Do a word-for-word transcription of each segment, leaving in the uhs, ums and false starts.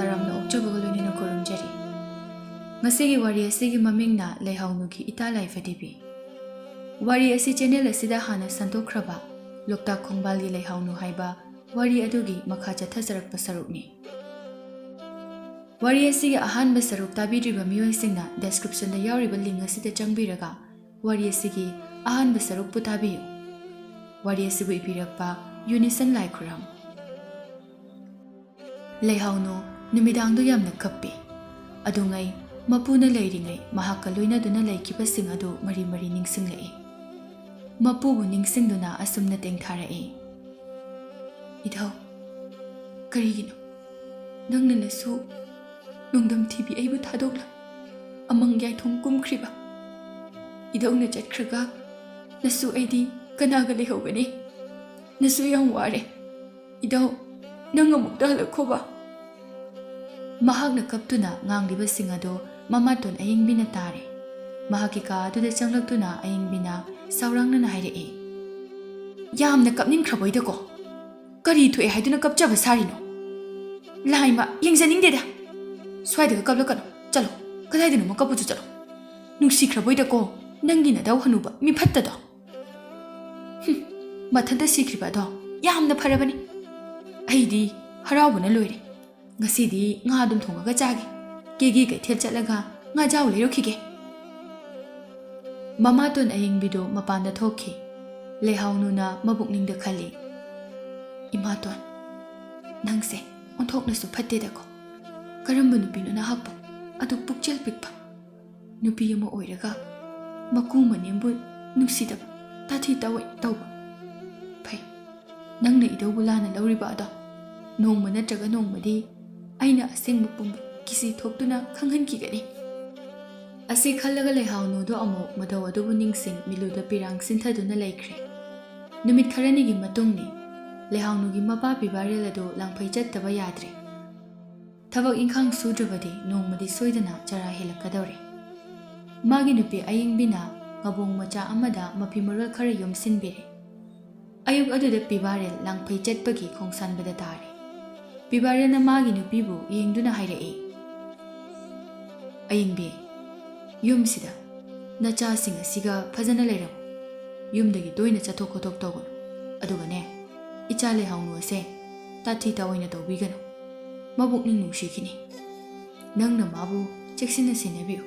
ꯇꯔꯥꯝꯅ ꯑꯣꯛꯆꯕꯒ ꯂꯣꯏꯅꯅ ꯈꯨꯔꯨꯝꯖꯔꯤ꯫ ꯉꯁꯤꯒꯤ ꯋꯥꯔꯤ ꯑꯁꯤꯒꯤ ꯃꯃꯤꯡꯅ ꯂꯩꯍꯥꯎꯅꯨꯒꯤ ꯏꯇꯥ ꯂꯥꯏꯐ ꯗꯦꯕꯤ꯫ ꯋꯥꯔꯤ ꯑꯁꯤ ꯆꯦꯅꯦꯜ ꯑꯁꯤꯗ ꯍꯥꯟꯅ ꯁꯟꯗꯣꯛꯈ꯭ꯔꯕ ꯂꯣꯛꯇꯥꯛ ꯈꯣꯡꯕꯥꯜꯒꯤ ꯂꯩꯍꯥꯎꯅꯨ ꯍꯥꯏꯕ ꯋꯥꯔꯤ ꯑꯗꯨꯒꯤ ꯃꯈꯥ ꯆꯠꯊꯖꯔꯛꯄ ꯁꯔꯨꯛꯅꯤ꯫ ꯋꯥꯔꯤ ꯑꯁꯤꯒꯤ ꯑꯍꯥꯟꯕ ꯁꯔꯨꯛ ꯇꯥꯕꯤꯗ꯭ꯔꯤꯕ ꯃꯤꯑꯣꯏꯁꯤꯡꯅ ꯗꯦꯁꯀ꯭ꯔꯤꯞꯁꯟꯗ ꯌꯥꯎꯔꯤꯕ ꯂꯤꯡ ꯑꯁꯤꯗ ꯆꯪꯕꯤꯔꯒ ꯋꯥꯔꯤ ꯑꯁꯤꯒꯤ ꯑꯍꯥꯟꯕ ꯁꯔꯨꯛꯄꯨ ꯇꯥꯕꯤꯌꯨ꯫ ꯋꯥꯔꯤ ꯑꯁꯤꯕꯨ ꯏꯕꯤꯔꯛꯄ ꯌꯨꯅꯤꯁꯟ ꯂꯥꯏꯈꯨꯔꯝ꯫ ꯂꯩꯍꯥꯎꯅꯨ ꯅꯨꯃꯤꯗꯥꯡꯗꯨ ꯌꯥꯝꯅ ꯀꯞꯄꯤ꯫ ꯑꯗꯨꯉꯩ ꯃꯄꯨꯅ ꯂꯩꯔꯤꯉꯩ ꯃꯍꯥꯛꯀ ꯂꯣꯏꯅꯗꯨꯅ ꯂꯩꯈꯤꯕꯁꯤꯡ ꯑꯗꯨ ꯃꯔꯤ ꯃꯔꯤ ꯅꯤꯡꯁꯤꯡꯂꯛꯏ꯫ ꯃꯄꯨꯕꯨ ꯅꯤꯡꯁꯤꯡꯗꯨꯅ ꯑꯁꯨꯝꯅ ꯇꯦꯡꯊꯥꯔꯛꯏ, "ꯏꯙꯧ, ꯀꯔꯤꯒꯤꯅꯣ ꯅꯪꯅ ꯅꯁꯨ ꯅꯣꯡꯗꯝ ꯊꯤꯕꯤ ꯑꯩꯕꯨ ꯊꯥꯗꯣꯛꯂ ꯑꯃꯪ ꯌꯥꯏꯊꯣꯡ ꯀꯨꯝꯈ꯭ꯔꯤꯕ? ꯏꯙꯧꯅ ꯆꯠꯈ꯭ꯔꯒ ꯅꯁꯨ ꯑꯩꯗꯤ ꯀꯅꯥꯒ ꯂꯩꯍꯧꯒꯅꯤ? ꯅꯁꯨ ꯌꯥꯝ ꯋꯥꯔꯦ꯫ ꯏꯙꯧ, ꯅꯪ ꯑꯃꯨꯛꯇ ꯍꯜꯂꯛꯈꯣꯕ꯫" ꯃꯍꯥꯛꯅ ꯀꯞꯇꯨꯅ ꯉꯥꯡꯂꯤꯕꯁꯤꯡ ꯑꯗꯨ ꯃꯃꯥꯇꯣꯟ ꯑꯌꯤꯡꯕꯤꯅ ꯇꯥꯔꯦ꯫ ꯃꯍꯥꯛꯀꯤ ꯀꯥ ꯑꯗꯨꯗ ꯆꯪꯂꯛꯇꯨꯅ ꯑꯌꯤꯡꯕꯤꯅ ꯁꯥꯎꯔꯥꯡꯅꯅ ꯍꯥꯏꯔꯛꯏ, "ꯌꯥꯝꯅ ꯀꯞꯅꯤꯡꯈ꯭ꯔꯕꯣꯏꯗꯀꯣ꯫ ꯀꯔꯤ ꯊꯣꯛꯑꯦ ꯍꯥꯏꯗꯨꯅ ꯀꯞꯆꯕ ꯁꯥꯔꯤꯅꯣ? ꯂꯥꯏꯃ, ꯌꯦꯡꯖꯅꯤꯡꯗꯦꯗ꯫ ꯁ꯭ꯋꯥꯏꯗꯒ ꯀꯞꯂꯛꯀꯅꯨ꯫ ꯆꯠꯂꯣ, ꯀꯗꯥꯏꯗꯅꯣꯃ ꯀꯞꯄꯨꯆꯣ ꯆꯠꯂꯣ꯫ ꯅꯨꯡꯁꯤꯈ꯭ꯔꯕꯣꯏꯗꯀꯣ, ꯅꯪꯒꯤ ꯅꯗꯥꯎ ꯍꯅꯨꯕ ꯃꯤꯐꯠꯇꯗꯣ꯫ ꯍꯨꯝ, ꯃꯊꯟꯇ ꯁꯤꯈ꯭ꯔꯤꯕ ꯑꯗꯣ ꯌꯥꯝꯅ ꯐꯔꯕꯅꯤ꯫ ꯑꯩꯗꯤ ꯍꯔꯥꯎꯕꯅ ꯂꯣꯏꯔꯦ꯫ ꯉꯁꯤꯗꯤ ꯉꯥ ꯑꯗꯨꯝ ꯊꯣꯡꯉꯒ ꯆꯥꯒꯦ꯫ ꯀꯦꯒꯦ ꯀꯩꯊꯦꯜ ꯆꯠꯂꯒ ꯉꯥꯖꯥꯎ ꯂꯩꯔꯨꯈꯤꯒꯦ꯫" ꯃꯃꯥꯇꯣꯟ ꯑꯌꯤꯡꯕꯤꯗꯨ ꯃꯄꯥꯟꯗ ꯊꯣꯛꯈꯤ꯫ ꯂꯩꯍꯥꯎꯅꯨꯅ ꯃꯕꯨꯛꯅꯤꯡꯗ ꯈꯜꯂꯤ, "ꯏꯃꯥꯇꯣꯟ, ꯅꯪꯁꯦ ꯑꯣꯟꯊꯣꯛꯅꯁꯨ ꯐꯠꯇꯦꯗꯀꯣ꯫ ꯀꯔꯝꯕ ꯅꯨꯄꯤꯅꯣ ꯅꯍꯥꯛꯄꯨ ꯑꯗꯨꯛ ꯄꯨꯛꯆꯦꯜ ꯄꯤꯛꯄ? ꯅꯨꯄꯤ ꯑꯃ ꯑꯣꯏꯔꯒ ꯃꯀꯨ ꯃꯅꯦꯝꯕꯨ ꯅꯨꯡꯁꯤꯗꯕ, ꯇꯥꯊꯤ ꯇꯥꯑꯣꯏ ꯇꯧꯕ꯫ ꯐꯩ, ꯅꯪꯅ ꯏꯙꯧꯕꯨ ꯂꯥꯟꯅ ꯂꯧꯔꯤꯕ ꯑꯗꯣ ꯅꯣꯡꯃ ꯅꯠꯇ꯭ꯔꯒ ꯅꯣꯡꯃꯗꯤ ꯑꯩꯅ ꯑꯁꯦꯡꯕ ꯄꯨꯝꯕ ꯀꯤꯁꯤ ꯊꯣꯛꯇꯨꯅ ꯈꯪꯍꯟꯈꯤꯒꯅꯤ꯫" ꯑꯁꯤ ꯈꯜꯂꯒ ꯂꯩꯍꯥꯎꯅꯨꯗꯣ ꯑꯃꯨꯛ ꯃꯙꯧ ꯑꯗꯨꯕꯨ ꯅꯤꯡꯁꯤꯡ ꯃꯤꯠꯂꯨꯗ ꯄꯤꯔꯥꯡ ꯁꯤꯟꯊꯗꯨꯅ ꯂꯩꯈ꯭ꯔꯦ꯫ ꯅꯨꯃꯤꯠ ꯈꯔꯅꯤꯒꯤ ꯃꯇꯨꯡꯅꯤ꯫ ꯂꯩꯍꯥꯎꯅꯨꯒꯤ ꯃꯄꯥ ꯄꯤꯕꯥꯔꯦꯜ ꯑꯗꯨ ꯂꯥꯡꯐꯩ ꯆꯠꯇꯕ ꯌꯥꯗ꯭ꯔꯦ꯫ ꯊꯕꯛ ꯏꯪꯈꯥꯡ ꯁꯨꯗ꯭ꯔꯕꯗꯤ ꯅꯣꯡꯃꯗꯤ ꯁꯣꯏꯗꯅ ꯆꯔꯥ ꯍꯦꯜꯂꯛꯀꯗꯧꯔꯦ꯫ ꯃꯥꯒꯤ ꯅꯨꯄꯤ ꯑꯌꯤꯡꯕꯤꯅ ꯉꯕꯣꯡ ꯃꯆꯥ ꯑꯃꯗ ꯃꯐꯤ ꯃꯔꯣꯜ ꯈꯔ ꯌꯣꯝꯁꯤꯟꯕꯤꯔꯦ꯫ ꯑꯌꯨꯛ ꯑꯗꯨꯗ ꯄꯤꯕꯥꯔꯦꯜ ꯂꯥꯡꯐꯩ ꯆꯠꯄꯒꯤ ꯈꯣꯡꯁꯥꯟꯕꯗ ꯇꯥꯔꯦ꯫ ꯄꯤꯕꯥꯔꯦꯜꯅ ꯃꯥꯒꯤ ꯅꯨꯄꯤꯕꯨ ꯌꯦꯡꯗꯨꯅ ꯍꯥꯏꯔꯛꯏ, "ꯑꯌꯤꯡꯕꯤ, ꯌꯨꯝꯁꯤꯗ ꯅꯆꯥꯁꯤꯡ ꯑꯁꯤꯒ ꯐꯖꯅ ꯂꯩꯔꯝꯃꯨ꯫ ꯌꯨꯝꯗꯒꯤ ꯇꯣꯏꯅ ꯆꯠꯊꯣꯛ ꯈꯣꯠꯊꯣꯛ ꯇꯧꯒꯅꯨ꯫ ꯑꯗꯨꯒꯅꯦ, ꯏꯆꯥ ꯂꯩꯍꯥꯎꯅꯨ ꯑꯁꯦ ꯇꯥꯊꯤ ꯇꯥꯑꯣꯏꯅ ꯇꯧꯕꯤꯒꯅꯨ꯫ ꯃꯕꯨꯛꯅꯤꯡ ꯅꯨꯡꯁꯤꯈꯤꯅꯤ꯫ ꯅꯪꯅ ꯃꯥꯕꯨ ꯆꯦꯛꯁꯤꯟꯅ ꯁꯦꯟꯅꯕꯤꯌꯨ꯫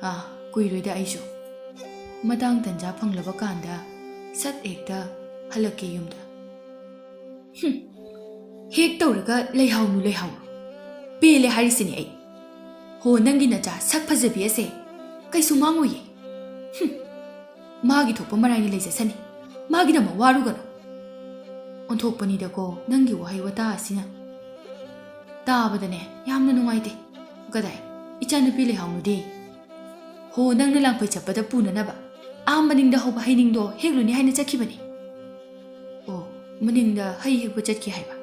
ꯑꯥ, ꯀꯨꯏꯔꯣꯏꯗ ꯑꯩꯁꯨ꯫ ꯃꯇꯥꯡ ꯇꯟꯖꯥ ꯐꯪꯂꯕ ꯀꯥꯟꯗ ꯁꯠ ꯍꯦꯛꯇ ꯍꯜꯂꯛꯀꯦ ꯌꯨꯝꯗ꯫" "ꯍꯨꯝ, ꯍꯦꯛ ꯇꯧꯔꯒ ꯂꯩꯍꯥꯎꯅꯨ, ꯂꯩꯍꯥꯎꯅꯨ꯫ ꯄꯦꯜꯂꯦ ꯍꯥꯏꯔꯤꯁꯤꯅꯦ ꯑꯩ꯫ ꯍꯣ, ꯅꯪꯒꯤ ꯅꯆꯥ ꯁꯛ ꯐꯖꯕꯤ ꯑꯁꯦ ꯀꯩꯁꯨ ꯃꯥꯡꯉꯣꯏꯌꯦ꯫ ꯍꯨꯝ, ꯃꯥꯒꯤ ꯊꯣꯛꯄ ꯃꯔꯥꯏꯅ ꯂꯩꯖꯁꯅꯤ꯫ ꯃꯥꯒꯤꯗꯃꯛ ꯋꯥꯔꯨꯒꯅꯨ꯫" ꯑꯣꯟꯊꯣꯛꯄꯅꯤꯗꯀꯣ ꯅꯪꯒꯤ ꯋꯥꯍꯩ ꯋꯥꯇꯥ ꯑꯁꯤꯅ꯫ ꯇꯥꯕꯗꯅꯦ ꯌꯥꯝꯅ ꯅꯨꯡꯉꯥꯏꯇꯦ꯫ ꯀꯗꯥꯏ, ꯏꯆꯥꯅꯨꯄꯤ ꯂꯩꯍꯥꯎꯅꯨꯗꯤ? ꯍꯣ, ꯅꯪꯅ ꯂꯥꯡꯐꯩ ꯆꯠꯄꯗ ꯄꯨꯅꯅꯕ ꯑꯥ ꯃꯅꯤꯡꯗ ꯍꯧꯕ ꯍꯩꯅꯤꯡꯗꯣ ꯍꯦꯛꯂꯨꯅꯤ ꯍꯥꯏꯅ ꯆꯠꯈꯤꯕꯅꯤ꯫ ꯑꯣ, ꯃꯅꯤꯡꯗ ꯍꯩ ꯍꯦꯛꯄ ꯆꯠꯈꯤ ꯍꯥꯏꯕ?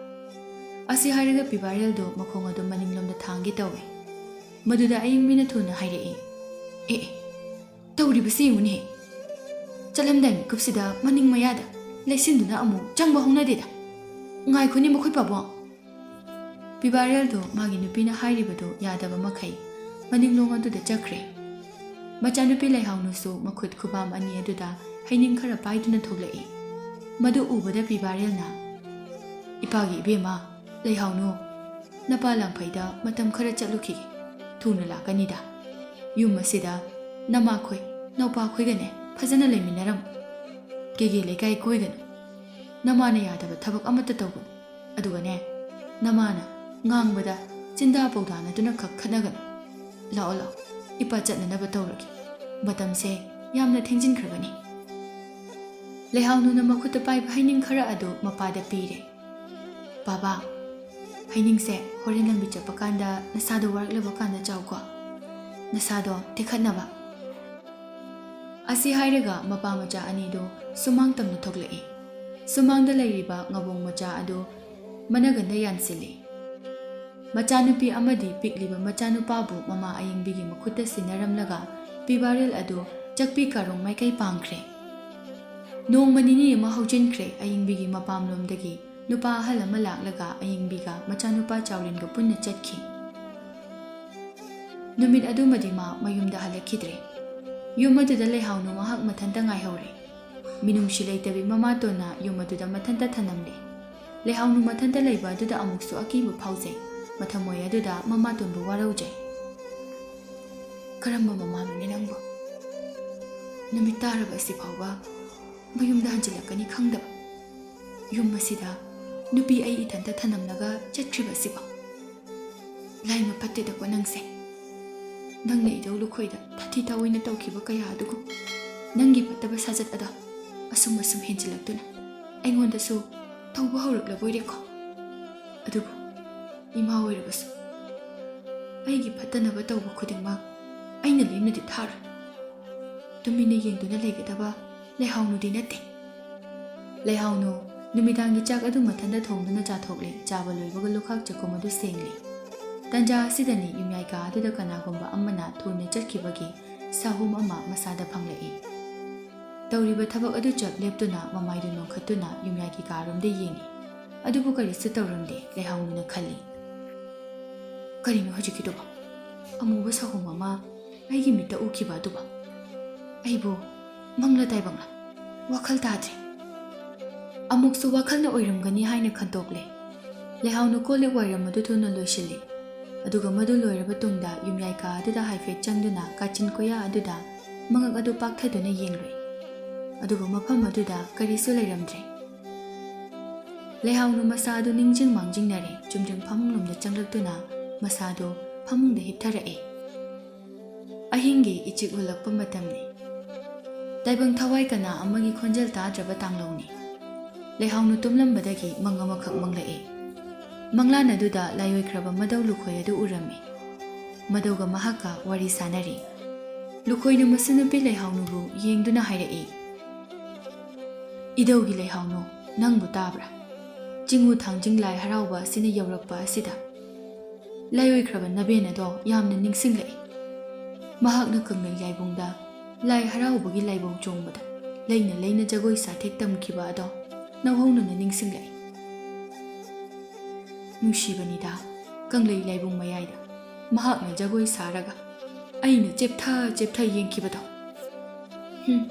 ꯑꯁꯤ ꯍꯥꯏꯔꯒ ꯄꯤꯕꯥꯔꯦꯜꯗꯣ ꯃꯈꯣꯡ ꯑꯗꯨ ꯃꯅꯤꯡꯂꯣꯝꯗ ꯊꯥꯡꯒꯦ ꯇꯧꯏ꯫ ꯃꯗꯨꯗ ꯑꯌꯤꯡꯕꯤꯅ ꯊꯨꯅ ꯍꯥꯏꯔꯛꯏ, "ꯑꯦ, ꯑꯦ, ꯇꯧꯔꯤꯕꯁꯤ ꯌꯦꯡꯉꯨꯅꯦ꯫ ꯆꯠꯂꯝꯗꯥꯏ ꯃꯤꯀꯨꯞꯁꯤꯗ ꯃꯅꯤꯡ ꯃꯌꯥꯗ ꯂꯩꯁꯤꯟꯗꯨꯅ ꯑꯃꯨꯛ ꯆꯪꯕ ꯍꯧꯅꯗꯦꯗ꯫ ꯉꯥꯏꯈꯣꯅꯦ ꯃꯈꯣꯏ ꯄꯥꯕꯨꯡ꯫" ꯄꯤꯕꯥꯔꯦꯜꯗꯣ ꯃꯥꯒꯤ ꯅꯨꯄꯤꯅ ꯍꯥꯏꯔꯤꯕꯗꯨ ꯌꯥꯗꯕ ꯃꯈꯩ ꯃꯅꯤꯡꯂꯣꯝ ꯑꯗꯨꯗ ꯆꯠꯈ꯭ꯔꯦ꯫ ꯃꯆꯥꯅꯨꯄꯤ ꯂꯩꯍꯥꯎꯅꯨꯁꯨ ꯃꯈꯨꯠ ꯈꯨꯕꯥꯝ ꯑꯅꯤ ꯑꯗꯨꯗ ꯍꯩꯅꯤꯡ ꯈꯔ ꯄꯥꯏꯗꯨꯅ ꯊꯣꯛꯂꯛꯏ꯫ ꯃꯗꯨ ꯎꯕꯗ ꯄꯤꯕꯥꯔꯦꯜꯅ, "ꯏꯄꯥꯒꯤ ꯏꯕꯦꯝꯃ, ꯂꯩꯍꯥꯎꯅꯨ, ꯅꯄꯥ ꯂꯥꯡꯐꯩꯗ ꯃꯇꯝ ꯈꯔ ꯆꯠꯂꯨꯈꯤꯒꯦ꯫ ꯊꯨꯅ ꯂꯥꯛꯀꯅꯤꯗ꯫ ꯌꯨꯝ ꯑꯁꯤꯗ ꯅꯃꯥꯈꯣꯏ, ꯅꯧꯄꯥꯈꯣꯏꯒꯅꯦ ꯐꯖꯅ ꯂꯩꯃꯤꯟꯅꯔꯝꯃꯨ꯫ ꯀꯦꯒꯦ ꯂꯩꯀꯥꯏ ꯀꯣꯏꯒꯅꯨ꯫ ꯅꯃꯥꯅ ꯌꯥꯗꯕ ꯊꯕꯛ ꯑꯃꯠꯇ ꯇꯧꯒꯅꯨ꯫ ꯑꯗꯨꯒꯅꯦ, ꯅꯃꯥꯅ ꯉꯥꯡꯕꯗ ꯆꯤꯟꯗꯥ ꯄꯧꯗꯥꯅꯗꯨꯅ ꯈꯛ ꯈꯠꯅꯒꯅꯨ꯫ ꯂꯥꯛꯑꯣ, ꯂꯥꯛꯑꯣ, ꯏꯄꯥ ꯆꯠꯅꯅꯕ ꯇꯧꯔꯒꯦ꯫ ꯃꯇꯝꯁꯦ ꯌꯥꯝꯅ ꯊꯦꯡꯖꯤꯟꯈ꯭ꯔꯕꯅꯤ꯫" ꯂꯩꯍꯥꯎꯅꯨꯅ ꯃꯈꯨꯠꯇ ꯄꯥꯏꯕ ꯍꯩꯅꯤꯡ ꯈꯔ ꯑꯗꯨ ꯃꯄꯥꯗ ꯄꯤꯔꯦ꯫ "ꯄꯥꯕꯥ, ꯍꯩꯅꯤꯡꯁꯦ ꯍꯣꯔꯦꯟ ꯂꯝꯕꯤ ꯆꯠꯄ ꯀꯥꯟꯗ ꯅꯁꯥꯗꯣ ꯋꯥꯔꯛꯂꯕ ꯀꯥꯟꯗ ꯆꯥꯎꯀꯣ꯫ ꯅꯁꯥꯗꯣ ꯇꯦꯛꯈꯠꯅꯕ꯫" ꯑꯁꯤ ꯍꯥꯏꯔꯒ ꯃꯄꯥ ꯃꯆꯥ ꯑꯅꯤꯗꯨ ꯁꯨꯃꯥꯡ ꯇꯝꯅ ꯊꯣꯛꯂꯛꯏ꯫ ꯁꯨꯃꯥꯡꯗ ꯂꯩꯔꯤꯕ ꯉꯥꯕꯣꯡ ꯃꯆꯥ ꯑꯗꯨ ꯃꯅꯒꯟꯗ ꯌꯥꯟꯁꯤꯜꯂꯤ꯫ ꯃꯆꯥꯅꯨꯄꯤ ꯑꯃꯗꯤ ꯄꯤꯛꯂꯤꯕ ꯃꯆꯥꯅꯨꯄꯥꯕꯨ ꯃꯃꯥ ꯑꯌꯤꯡꯕꯤꯒꯤ ꯃꯈꯨꯠꯇ ꯁꯤꯟꯅꯔꯝꯂꯒ ꯄꯤꯕꯥꯔꯦꯜ ꯑꯗꯨ ꯆꯥꯛꯄꯤ ꯀꯥꯔꯣꯡ ꯃꯥꯏꯀꯩ ꯄꯥꯡꯈ꯭ꯔꯦ꯫ ꯅꯣꯡꯃ ꯅꯤꯅꯤ ꯑꯃ ꯍꯧꯖꯤꯟꯈ꯭ꯔꯦ꯫ ꯑꯌꯤꯡꯕꯤꯒꯤ ꯃꯄꯥꯝꯂꯣꯝꯗꯒꯤ ꯅꯨꯄꯥ ꯑꯍꯜ ꯑꯃ ꯂꯥꯛꯂꯒ ꯑꯌꯤꯡꯕꯤꯒ ꯃꯆꯥꯅꯨꯄꯥ ꯆꯥꯎꯔꯦꯟꯒ ꯄꯨꯟꯅ ꯆꯠꯈꯤ꯫ ꯅꯨꯃꯤꯠ ꯑꯗꯨꯃꯗꯤ ꯃꯥ ꯃꯌꯨꯝꯗ ꯍꯜꯂꯛꯈꯤꯗ꯭ꯔꯦ꯫ ꯌꯨꯝ ꯑꯗꯨꯗ ꯂꯩꯍꯥꯎꯅꯨ ꯃꯍꯥꯛ ꯃꯊꯟꯇ ꯉꯥꯏꯍꯧꯔꯦ꯫ ꯃꯤꯅꯨꯡꯁꯤ ꯂꯩꯇꯕꯤ ꯃꯃꯥꯇꯣꯟꯅ ꯌꯨꯝ ꯑꯗꯨꯗ ꯃꯊꯟꯇ ꯊꯅꯝꯂꯦ꯫ ꯂꯩꯍꯥꯎꯅꯨ ꯃꯊꯟꯇ ꯂꯩꯕ ꯑꯗꯨꯗ ꯑꯃꯨꯛꯁꯨ ꯑꯀꯤꯕ ꯐꯥꯎꯖꯩ꯫ ꯃꯊꯃꯣꯏ ꯑꯗꯨꯗ ꯃꯃꯥꯇꯣꯟꯕꯨ ꯋꯥꯔꯧꯖꯩ꯫ "ꯀꯔꯝꯕ ꯃꯃꯥꯅꯣꯅꯦ ꯅꯪꯕꯨ? ꯅꯨꯃꯤꯠ ꯇꯥꯔꯕ ꯑꯁꯤ ꯐꯥꯎꯕ ꯃꯌꯨꯝꯗ ꯍꯟꯖꯤꯜꯂꯛꯀꯅꯤ ꯈꯪꯗꯕ꯫ ꯌꯨꯝ ꯑꯁꯤꯗ ꯅꯨꯄꯤ ꯑꯩ ꯏꯊꯟꯇ ꯊꯅꯝꯂꯒ ꯆꯠꯈ꯭ꯔꯤꯕ ꯑꯁꯤꯕꯨ꯫ ꯂꯥꯏꯃ ꯐꯠꯇꯦꯗꯀꯣ ꯅꯪꯁꯦ꯫ ꯅꯪꯅ ꯏꯙꯧ ꯂꯨꯈꯣꯏꯗ ꯊꯥꯊꯤ ꯇꯥꯑꯣꯏꯅ ꯇꯧꯈꯤꯕ ꯀꯌꯥ ꯑꯗꯨꯒꯨꯝ ꯅꯪꯒꯤ ꯐꯠꯇꯕ ꯁꯥꯖꯠ ꯑꯗꯣ ꯑꯁꯨꯝ ꯑꯁꯨꯝ ꯍꯦꯟꯖꯤꯜꯂꯛꯇꯨꯅ ꯑꯩꯉꯣꯟꯗꯁꯨ ꯇꯧꯕ ꯍꯧꯔꯛꯂꯕꯣꯏꯔꯦꯀꯣ꯫ ꯑꯗꯨꯕꯨ ꯏꯃꯥ ꯑꯣꯏꯔꯕꯁꯨ ꯑꯩꯒꯤ ꯐꯠꯇꯅꯕ ꯇꯧꯕ ꯈꯨꯗꯤꯡꯃꯛ ꯑꯩꯅ ꯂꯦꯝꯅꯗꯤ ꯊꯥꯔꯣꯏ꯫ ꯇꯨꯃꯤꯟꯅ ꯌꯦꯡꯗꯨꯅ ꯂꯩꯒꯗꯕ ꯂꯩꯍꯥꯎꯅꯨꯗꯤ ꯅꯠꯇꯦ꯫" ꯂꯩꯍꯥꯎꯅꯨ ꯅꯨꯃꯤꯗꯥꯡꯒꯤ ꯆꯥꯛ ꯑꯗꯨ ꯃꯊꯟꯇ ꯊꯣꯡꯗꯨꯅ ꯆꯥꯊꯣꯛꯂꯦ꯫ ꯆꯥꯕ ꯂꯣꯏꯕꯒ ꯂꯨꯈꯥꯛ ꯆꯒꯨꯝ ꯑꯗꯨ ꯁꯦꯡꯂꯦ꯫ ꯇꯟꯖꯥ ꯑꯁꯤꯗꯅꯤ ꯌꯨꯝꯌꯥꯏ ꯀꯥ ꯑꯗꯨꯗ ꯀꯅꯥꯒꯨꯝꯕ ꯑꯃꯅ ꯊꯨꯅ ꯆꯠꯈꯤꯕꯒꯤ ꯁꯥꯍꯨꯝ ꯑꯃ ꯃꯁꯥꯗ ꯐꯪꯂꯛꯏ꯫ ꯇꯧꯔꯤꯕ ꯊꯕꯛ ꯑꯗꯨ ꯆꯞ ꯂꯦꯞꯇꯨꯅ ꯃꯃꯥꯏꯗꯨ ꯅꯣꯟꯈꯠꯇꯨꯅ ꯌꯨꯝꯌꯥꯏꯒꯤ ꯀꯥꯔꯣꯝꯗ ꯌꯦꯡꯏ꯫ ꯑꯗꯨꯕꯨ ꯀꯔꯤꯁꯨ ꯇꯧꯔꯝꯗꯦ꯫ ꯂꯩꯍꯥꯎꯅꯨꯅ ꯈꯜꯂꯤ, "ꯀꯔꯤꯅꯣ ꯍꯧꯖꯤꯛꯀꯤꯗꯨꯕꯣ? ꯑꯃꯨꯕ ꯁꯥꯍꯨꯝ ꯑꯃ ꯑꯩꯒꯤ ꯃꯤꯠꯇ ꯎꯈꯤꯕ ꯑꯗꯨꯕꯨ? ꯑꯩꯕꯨ ꯃꯪꯂ ꯇꯥꯏꯕꯪꯂ? ꯋꯥꯈꯜ ꯇꯥꯗ꯭ꯔꯦ꯫" ꯑꯃꯨꯛꯁꯨ ꯋꯥꯈꯜꯅ ꯑꯣꯏꯔꯝꯒꯅꯤ ꯍꯥꯏꯅ ꯈꯟꯇꯣꯛꯂꯦ꯫ ꯂꯩꯍꯥꯎꯅ ꯀꯣꯜ ꯂꯤꯛ ꯋꯥꯏꯔꯝ ꯑꯗꯨ ꯊꯨꯅ ꯂꯣꯏꯁꯤꯜꯂꯤ꯫ ꯑꯗꯨꯒ ꯃꯗꯨ ꯂꯣꯏꯔꯕ ꯇꯨꯡꯗ ꯌꯨꯝꯌꯥꯏ ꯀꯥ ꯑꯗꯨꯗ ꯍꯥꯏꯐꯦꯠ ꯆꯪꯗꯨꯅ ꯀꯥꯆꯤꯟ ꯀꯣꯌꯥ ꯑꯗꯨꯗ ꯃꯉꯛ ꯑꯗꯨ ꯄꯥꯛꯊꯗꯨꯅ ꯌꯦꯡꯂꯨꯏ꯫ ꯑꯗꯨꯕꯨ ꯃꯐꯝ ꯑꯗꯨꯗ ꯀꯔꯤꯁꯨ ꯂꯩꯔꯝꯗ꯭ꯔꯦ꯫ ꯂꯩꯍꯥꯎꯅ ꯃꯁꯥ ꯑꯗꯨ ꯅꯤꯡꯁꯤꯡ ꯃꯥꯡꯖꯤꯡꯅꯔꯦ꯫ ꯆꯨꯝꯗ꯭ꯔꯤꯡ ꯐꯃꯨꯡꯂꯣꯝꯗ ꯆꯪꯂꯛꯇꯨꯅ ꯃꯁꯥꯗꯨ ꯐꯃꯨꯡꯗ ꯍꯤꯞꯊꯔꯛꯑꯦ꯫ ꯑꯍꯤꯡꯒꯤ ꯏꯆꯤꯛ ꯍꯨꯜꯂꯛꯄ ꯃꯇꯝꯅꯤ꯫ ꯇꯥꯏꯕꯪ ꯊꯋꯥꯏ ꯀꯅꯥ ꯑꯃꯒꯤ ꯈꯣꯟꯖꯦꯜ ꯇꯥꯗ꯭ꯔꯕ ꯇꯥꯡꯂꯧꯅꯤ꯫ ꯂꯩꯍꯥꯎꯅ ꯇꯨꯝꯂꯝꯕꯗꯒꯤ ꯃꯪ ꯑꯃꯈꯛ ꯃꯪꯂꯛꯏ꯫ ꯃꯪꯂꯥꯟ ꯑꯗꯨꯗ ꯂꯥꯏꯑꯣꯏꯈ꯭ꯔꯕ ꯃꯗꯧ ꯂꯨꯈꯣꯏ ꯑꯗꯨ ꯎꯔꯝꯃꯤ꯫ ꯃꯗꯧꯒ ꯃꯍꯥꯛꯀ ꯋꯥꯔꯤ ꯁꯥꯅꯔꯤ꯫ ꯂꯨꯈꯣꯏꯅ ꯃꯁꯨꯅꯨꯄꯤ ꯂꯩꯍꯥꯎꯅꯨꯕꯨ ꯌꯦꯡꯗꯨꯅ ꯍꯥꯏꯔꯛꯏ, "ꯏꯙꯧꯒꯤ ꯂꯩꯍꯥꯎꯅꯨ, ꯅꯪꯕꯨ ꯇꯥꯕ꯭ꯔꯥ? ꯆꯤꯡꯉꯨ ꯊꯥꯡꯖꯤꯡ ꯂꯥꯏ ꯍꯔꯥꯎꯕ ꯑꯁꯤꯅ ꯌꯧꯔꯛꯄ ꯑꯁꯤꯗ ꯂꯥꯏꯑꯣꯏꯈ꯭ꯔꯕ ꯅꯕꯦꯟ ꯑꯗꯣ ꯌꯥꯝꯅ ꯅꯤꯡꯁꯤꯡꯂꯛꯏ꯫ ꯃꯍꯥꯛꯅ ꯀꯪꯂꯩ ꯂꯥꯏꯕꯨꯡꯗ ꯂꯥꯏ ꯍꯔꯥꯎꯕꯒꯤ ꯂꯥꯏꯕꯧ ꯆꯣꯡꯕꯗ ꯂꯩꯅ ꯂꯩꯅ ꯖꯒꯣꯏ ꯁꯥꯊꯦꯛ ꯇꯝꯈꯤꯕ ꯑꯗꯣ ꯅꯧꯍꯧꯅꯅ ꯅꯤꯡꯁꯤꯡꯂꯛꯏ꯫ ꯅꯨꯡꯁꯤꯕꯅꯤꯗ, ꯀꯪꯂꯩ ꯂꯥꯏꯕꯨꯡ ꯃꯌꯥꯏꯗ ꯃꯍꯥꯛꯅ ꯖꯒꯣꯏ ꯁꯥꯔꯒ ꯑꯩꯅ ꯆꯦꯞꯊ ꯆꯦꯞꯊ ꯌꯦꯡꯈꯤꯕꯗꯣ꯫ ꯍꯨꯝ,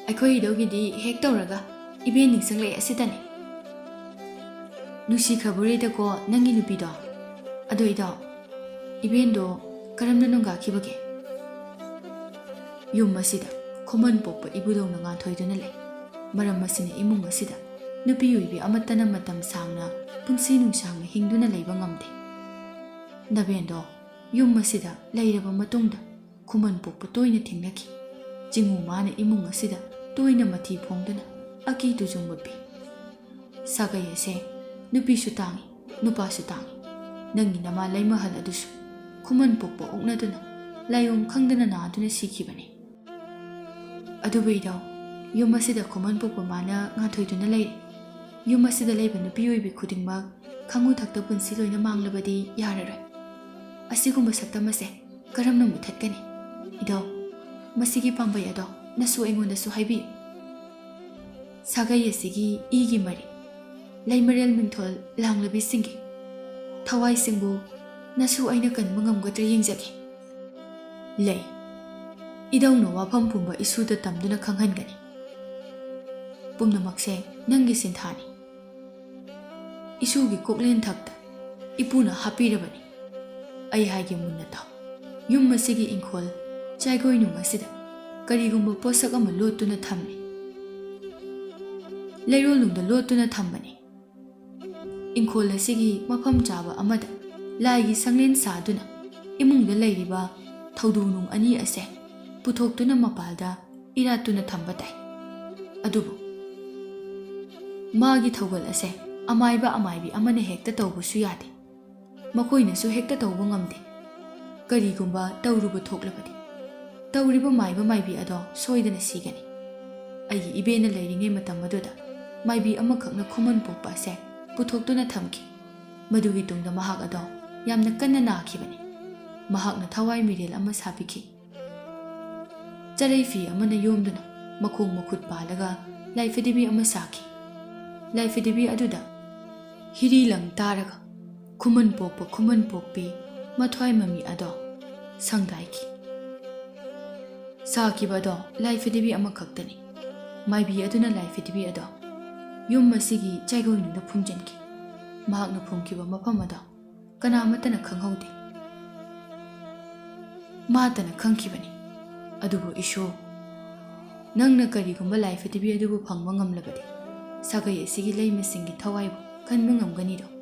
ꯑꯩꯈꯣꯏ ꯏꯙꯧꯒꯤꯗꯤ ꯍꯦꯛ ꯇꯧꯔꯒ ꯏꯕꯦꯟ ꯅꯤꯡꯁꯤꯡꯂꯛꯑꯦ ꯑꯁꯤꯗꯅꯤ꯫ ꯅꯨꯡꯁꯤꯈ꯭ꯔꯕꯨꯔꯦꯗꯀꯣ ꯅꯪꯒꯤ ꯅꯨꯄꯤꯗꯣ꯫ ꯑꯗꯣ ꯏꯙꯧ, ꯏꯕꯦꯟꯗꯣ ꯀꯔꯝꯅ ꯅꯣꯡꯒꯥꯈꯤꯕꯒꯦ? ꯌꯨꯝ ꯑꯁꯤꯗ ꯈꯨꯃꯟ ꯄꯣꯛꯄ ꯏꯕꯨꯙꯧꯅ ꯉꯥꯟꯊꯣꯏꯗꯨꯅ ꯂꯩ꯫ ꯃꯔꯝ ꯑꯁꯤꯅ ꯏꯃꯨꯡ ꯑꯁꯤꯗ ꯅꯨꯄꯤ ꯑꯣꯏꯕꯤ ꯑꯃꯠꯇꯅ ꯃꯇꯝ ꯁꯥꯡꯅ ꯄꯨꯟꯁꯤ ꯅꯨꯡꯁꯥꯡꯅ ꯍꯤꯡꯗꯨꯅ ꯂꯩꯕ ꯉꯝꯗꯦ꯫ ꯅꯕꯦꯟꯗꯣ ꯌꯨꯝ ꯑꯁꯤꯗ ꯂꯩꯔꯕ ꯃꯇꯨꯡꯗ ꯈꯨꯃꯟ ꯄꯣꯛꯄ ꯇꯣꯏꯅ ꯊꯦꯡꯅꯈꯤ꯫ ꯆꯤꯡꯉꯨ ꯃꯥꯅ ꯏꯃꯨꯡ ꯑꯁꯤꯗ ꯇꯣꯏꯅ ꯃꯊꯤ ꯐꯣꯡꯗꯨꯅ ꯑꯀꯤ ꯇꯨꯖꯨꯡ ꯎꯠꯄꯤ꯫ ꯁꯥꯒꯩ ꯑꯁꯦ ꯅꯨꯄꯤꯁꯨ ꯇꯥꯡꯏ, ꯅꯨꯄꯥꯁꯨ ꯇꯥꯡꯏ꯫ ꯅꯪꯒꯤ ꯅꯃꯥ ꯂꯩꯃꯍꯜ ꯑꯗꯨꯁꯨ ꯈꯨꯃꯟ ꯄꯣꯛꯄ ꯑꯣꯛꯅꯗꯨꯅ ꯂꯥꯏꯑꯣꯡ ꯈꯪꯗꯅ ꯅꯥꯗꯨꯅ ꯁꯤꯈꯤꯕꯅꯤ꯫ ꯑꯗꯨꯕꯨ ꯏꯙꯧ, ꯌꯨꯝ ꯑꯁꯤꯗ ꯈꯨꯃꯟ ꯄꯣꯛꯄ ꯃꯥꯅ ꯉꯥꯟꯊꯣꯏꯗꯨꯅ ꯂꯩꯔꯦ꯫ ꯌꯨꯝ ꯑꯁꯤꯗ ꯂꯩꯕ ꯅꯨꯄꯤ ꯑꯣꯏꯕꯤ ꯈꯨꯗꯤꯡꯃꯛ ꯈꯥꯉꯨ ꯊꯛꯇ ꯄꯨꯟꯁꯤ ꯂꯣꯏꯅ ꯃꯥꯡꯂꯕꯗꯤ ꯌꯥꯔꯔꯣꯏ꯫ ꯑꯁꯤꯒꯨꯝꯕ ꯁꯛꯇꯝ ꯑꯁꯦ ꯀꯔꯝꯅ ꯃꯨꯊꯠꯀꯅꯤ? ꯏꯙꯧ, ꯃꯁꯤꯒꯤ ꯄꯥꯝꯕꯩ ꯑꯗꯣ ꯅꯁꯨ ꯑꯩꯉꯣꯟꯗꯁꯨ ꯍꯥꯏꯕꯤꯌꯨ꯫ ꯁꯥꯒꯩ ꯑꯁꯤꯒꯤ ꯏꯒꯤ ꯃꯔꯤ, ꯂꯩꯃꯔꯦꯜ ꯃꯤꯡꯊꯣꯜ ꯂꯥꯡꯂꯕꯤꯁꯤꯡꯒꯤ ꯊꯋꯥꯏꯁꯤꯡꯕꯨ ꯅꯁꯨ ꯑꯩꯅ ꯀꯟꯕ ꯉꯝꯒꯗ꯭ꯔꯥ ꯌꯦꯡꯖꯒꯦ꯫ ꯂꯩ꯫ ꯏꯙꯧꯅ ꯋꯥꯐꯝ ꯄꯨꯝꯕ ꯏꯁꯨꯗ ꯇꯝꯗꯨꯅ ꯈꯪꯍꯟꯒꯅꯤ꯫ ꯄꯨꯝꯅꯃꯛꯁꯦ ꯅꯪꯒꯤ ꯁꯤꯟꯊꯥꯅꯤ꯫ ꯏꯁꯨꯒꯤ ꯀꯣꯛꯂꯦꯟ ꯊꯛꯇ ꯏꯄꯨꯅ ꯍꯥꯞꯄꯤꯔꯕꯅꯤ꯫ ꯑꯩ ꯍꯥꯏꯒꯦ ꯃꯨꯟꯅ ꯇꯥꯎ꯫ ꯌꯨꯝ ꯑꯁꯤꯒꯤ ꯏꯪꯈꯣꯜ ꯆꯥꯏꯒꯣꯏꯅꯨꯡ ꯑꯁꯤꯗ ꯀꯔꯤꯒꯨꯝꯕ ꯄꯣꯠꯁꯛ ꯑꯃ ꯂꯣꯠꯇꯨꯅ ꯊꯝꯂꯤ꯫ ꯂꯩꯔꯣꯜꯅꯨꯡꯗ ꯂꯣꯠꯇꯨꯅ ꯊꯝꯕꯅꯤ꯫ ꯏꯪꯈꯣꯜ ꯑꯁꯤꯒꯤ ꯃꯐꯝ ꯆꯥꯕ ꯑꯃꯗ ꯂꯥꯏꯒꯤ ꯁꯪꯂꯦꯟ ꯁꯥꯗꯨꯅ ꯏꯃꯨꯡꯗ ꯂꯩꯔꯤꯕ ꯊꯧꯗꯣ ꯅꯨꯡ ꯑꯅꯤ ꯑꯁꯦ ꯄꯨꯊꯣꯛꯇꯨꯅ ꯃꯄꯥꯜꯗ ꯏꯔꯥꯠꯇꯨꯅ ꯊꯝꯕ ꯇꯥꯏ꯫ ꯑꯗꯨꯕꯨ ꯃꯥꯒꯤ ꯊꯧꯒꯜ ꯑꯁꯦ ꯑꯃꯥꯏꯕ ꯑꯃꯥꯏꯕꯤ ꯑꯃꯅ ꯍꯦꯛꯇ ꯇꯧꯕꯁꯨ ꯌꯥꯗꯦ꯫ ꯃꯈꯣꯏꯅꯁꯨ ꯍꯦꯛꯇ ꯇꯧꯕ ꯉꯝꯗꯦ꯫ ꯀꯔꯤꯒꯨꯝꯕ ꯇꯧꯔꯨꯕ ꯊꯣꯛꯂꯕꯗꯤ ꯇꯧꯔꯤꯕ ꯃꯥꯏꯕ ꯃꯥꯏꯕꯤ ꯑꯗꯣ ꯁꯣꯏꯗꯅ ꯁꯤꯒꯅꯤ꯫ ꯑꯩꯒꯤ ꯏꯕꯦꯟꯅ ꯂꯩꯔꯤꯉꯩ ꯃꯇꯝ ꯑꯗꯨꯗ ꯃꯥꯏꯕꯤ ꯑꯃꯈꯛꯅ ꯈꯨꯃꯟ ꯄꯣꯛꯄ ꯑꯁꯦ ꯄꯨꯊꯣꯛꯇꯨꯅ ꯊꯝꯈꯤ꯫ ꯃꯗꯨꯒꯤ ꯇꯨꯡꯗ ꯃꯍꯥꯛ ꯑꯗꯣ ꯌꯥꯝꯅ ꯀꯟꯅ ꯅꯥꯈꯤꯕꯅꯤ꯫ ꯃꯍꯥꯛꯅ ꯊꯋꯥꯏ ꯃꯤꯔꯦꯜ ꯑꯃ ꯁꯥꯕꯤꯈꯤ꯫ ꯆꯔꯩ ꯐꯤ ꯑꯃꯅ ꯌꯣꯝꯗꯨꯅ ꯃꯈꯣꯡ ꯃꯈꯨꯠ ꯄꯥꯜꯂꯒ ꯂꯥꯏꯐꯗꯤꯕꯤ ꯑꯃ ꯁꯥꯈꯤ꯫ ꯂꯥꯏꯐꯗꯤꯕꯤ ꯑꯗꯨꯗ ꯍꯤꯔꯤ ꯂꯪ ꯇꯥꯔꯒ ꯈꯨꯃꯟ ꯄꯣꯛꯄ ꯈꯨꯃꯟ ꯄꯣꯛꯄꯤ ꯃꯊ꯭ꯋꯥꯏ ꯃꯃꯤ ꯑꯗꯣ ꯁꯪꯗꯥꯏꯈꯤ꯫ ꯁꯥꯈꯤꯕ ꯑꯗꯣ ꯂꯥꯏ ꯐꯗꯤꯕꯤ ꯑꯃꯈꯛꯇꯅꯤ꯫ ꯃꯥꯏꯕꯤ ꯑꯗꯨꯅ ꯂꯥꯏ ꯐꯗꯤꯕꯤ ꯑꯗꯣ ꯌꯨꯝ ꯑꯁꯤꯒꯤ ꯆꯩꯒꯣꯜꯅꯨꯡꯗ ꯐꯨꯝꯖꯤꯟꯈꯤ꯫ ꯃꯍꯥꯛꯅ ꯐꯨꯝꯈꯤꯕ ꯃꯐꯝ ꯑꯗꯣ ꯀꯅꯥ ꯑꯃꯠꯇꯅ ꯈꯪꯍꯧꯗꯦ꯫ ꯃꯥꯇꯅ ꯈꯪꯈꯤꯕꯅꯤ꯫ ꯑꯗꯨꯕꯨ ꯏꯁꯣꯔ, ꯅꯪꯅ ꯀꯔꯤꯒꯨꯝꯕ ꯂꯥꯏ ꯐꯗꯤꯕꯤ ꯑꯗꯨꯕꯨ ꯐꯪꯕ ꯉꯝꯂꯕꯗꯤ, ꯁꯥꯒꯩ ꯑꯁꯤꯒꯤ ꯂꯩꯃꯁꯤꯡꯒꯤ ꯊꯋꯥꯏꯕꯨ ꯀꯟꯕ ꯉꯝꯒꯅꯤꯗꯣ?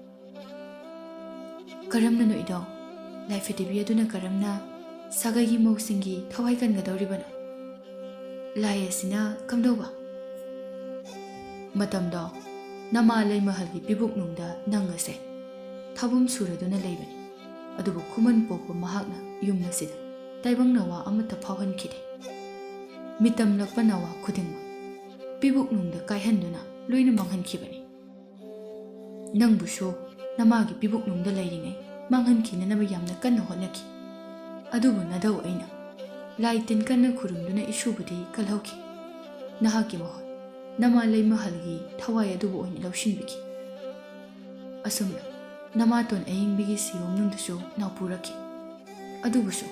ꯀꯔꯝꯅꯅꯣ ꯏꯗꯣ? ꯂꯥꯏ ꯐꯗꯤꯕꯤ ꯑꯗꯨꯅ ꯀꯔꯝꯅ ꯁꯥꯒꯩꯒꯤ ꯃꯧꯁꯤꯡꯒꯤ ꯊꯋꯥꯏ ꯀꯟꯒꯗꯧꯔꯤꯕꯅꯣ? ꯂꯥꯏ ꯑꯁꯤꯅ ꯀꯝꯗꯧꯕ? ꯃꯇꯝꯗꯣ ꯅꯃꯥ ꯂꯩꯃꯍꯜꯒꯤ ꯄꯤꯕꯨꯛꯅꯨꯡꯗ ꯅꯪ ꯑꯁꯦ ꯊꯥꯕꯨꯝ ꯁꯨꯔꯗꯨꯅ ꯂꯩꯕꯅꯤ꯫ ꯑꯗꯨꯕꯨ ꯈꯨꯃꯟ ꯄꯣꯛꯄ ꯃꯍꯥꯛꯅ ꯌꯨꯝ ꯑꯁꯤꯗ ꯇꯥꯏꯕꯪ ꯅꯋꯥ ꯑꯃꯠꯇ ꯐꯥꯎꯍꯟꯈꯤꯗꯦ꯫ ꯃꯤꯇꯝꯂꯛꯄ ꯅꯋꯥ ꯈꯨꯗꯤꯡꯃꯛ ꯄꯤꯕꯨꯛꯅꯨꯡꯗ ꯀꯥꯏꯍꯟꯗꯨꯅ ꯂꯣꯏꯅ ꯃꯥꯡꯍꯟꯈꯤꯕꯅꯤ꯫ ꯅꯪꯕꯨꯁꯨ ꯅꯃꯥꯒꯤ ꯄꯤꯕꯨꯛꯅꯨꯡꯗ ꯂꯩꯔꯤꯉꯩ ꯃꯥꯡꯍꯟꯈꯤꯅꯅꯕ ꯌꯥꯝꯅ ꯀꯟꯅ ꯍꯣꯠꯅꯈꯤ꯫ ꯑꯗꯨꯕꯨ ꯅꯙꯧ ꯑꯩꯅ ꯂꯥꯏ ꯇꯤꯟ ꯀꯟꯅ ꯈꯨꯔꯨꯝꯗꯨꯅ ꯏꯁꯨꯕꯨꯗꯤ ꯀꯜꯍꯧꯈꯤ꯫ ꯅꯍꯥꯛꯀꯤ ꯃꯍꯨꯠ ꯅꯃꯥ ꯂꯩꯃꯍꯜꯒꯤ ꯊꯋꯥꯏ ꯑꯗꯨꯕꯨ ꯑꯣꯏꯅ ꯂꯧꯁꯤꯟꯕꯤꯈꯤ꯫ ꯑꯁꯨꯝꯅ ꯅꯃꯥꯇꯣꯟ ꯑꯌꯤꯡꯕꯤꯒꯤ ꯁꯤꯌꯣꯝꯅꯨꯡꯗꯨꯁꯨ ꯅꯥꯎꯄꯨꯔꯛꯈꯤ꯫ ꯑꯗꯨꯕꯨꯁꯨ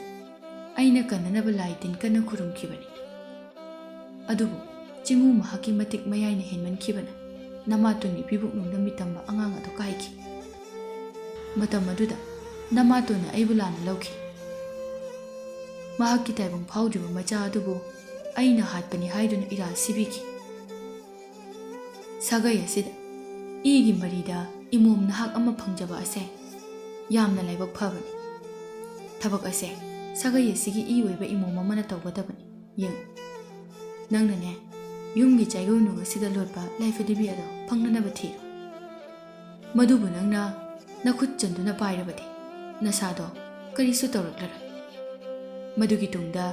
ꯑꯩꯅ ꯀꯟꯅꯅꯕ ꯂꯥꯏ ꯇꯤꯟ ꯀꯟꯅ ꯈꯨꯔꯨꯝꯈꯤꯕꯅꯤ꯫ ꯑꯗꯨꯕꯨ ꯆꯤꯡꯉꯨ ꯃꯍꯥꯛꯀꯤ ꯃꯇꯤꯛ ꯃꯌꯥꯏꯅ ꯍꯦꯟꯃꯟꯈꯤꯕꯅ ꯅꯃꯥꯇꯣꯟꯒꯤ ꯄꯤꯕꯨꯛꯅꯨꯡꯗ ꯃꯤꯇꯝꯕ ꯑꯉꯥꯡ ꯑꯗꯨ ꯀꯥꯏꯈꯤ꯫ ꯃꯇꯝ ꯑꯗꯨꯗ ꯅꯃꯥꯇꯣꯟꯅ ꯑꯩꯕꯨ ꯂꯥꯟꯅ ꯂꯧꯈꯤ꯫ ꯃꯍꯥꯛꯀꯤ ꯇꯥꯏꯕꯪ ꯐꯥꯎꯗ꯭ꯔꯤꯕ ꯃꯆꯥ ꯑꯗꯨꯕꯨ ꯑꯩꯅ ꯍꯥꯠꯄꯅꯤ ꯍꯥꯏꯗꯨꯅ ꯏꯔꯥꯜ ꯁꯤꯕꯤꯈꯤ꯫ ꯁꯥꯒꯩ ꯑꯁꯤꯗ ꯏꯒꯤ ꯃꯔꯤꯗ ꯏꯃꯣꯝ ꯅꯍꯥꯛ ꯑꯃ ꯐꯪꯖꯕ ꯑꯁꯦ ꯌꯥꯝꯅ ꯂꯥꯏꯕꯛ ꯐꯕꯅꯤ꯫ ꯊꯕꯛ ꯑꯁꯦ ꯁꯥꯒꯩ ꯑꯁꯤꯒꯤ ꯏ ꯑꯣꯏꯕ ꯏꯃꯣꯝ ꯑꯃꯅ ꯇꯧꯒꯗꯕꯅꯤ꯫ ꯌꯦꯡꯉꯨ, ꯅꯪꯅꯅꯦ, ꯌꯨꯝꯒꯤ ꯆꯩꯒꯣꯜꯅꯨꯡ ꯑꯁꯤꯗ ꯂꯣꯠꯄ ꯂꯥꯏ ꯐꯗꯤꯕꯤ ꯑꯗꯣ ꯐꯪꯅꯅꯕ ꯊꯤꯔꯣ꯫ ꯃꯗꯨꯕꯨ ꯅꯪꯅ ꯅꯈꯨꯠ ꯆꯟꯗꯨꯅ ꯄꯥꯏꯔꯕꯗꯤ ꯅꯁꯥꯗꯣ ꯀꯔꯤꯁꯨ ꯇꯧꯔꯛꯂꯔꯣꯏ꯫ ꯃꯗꯨꯒꯤ ꯇꯨꯡꯗ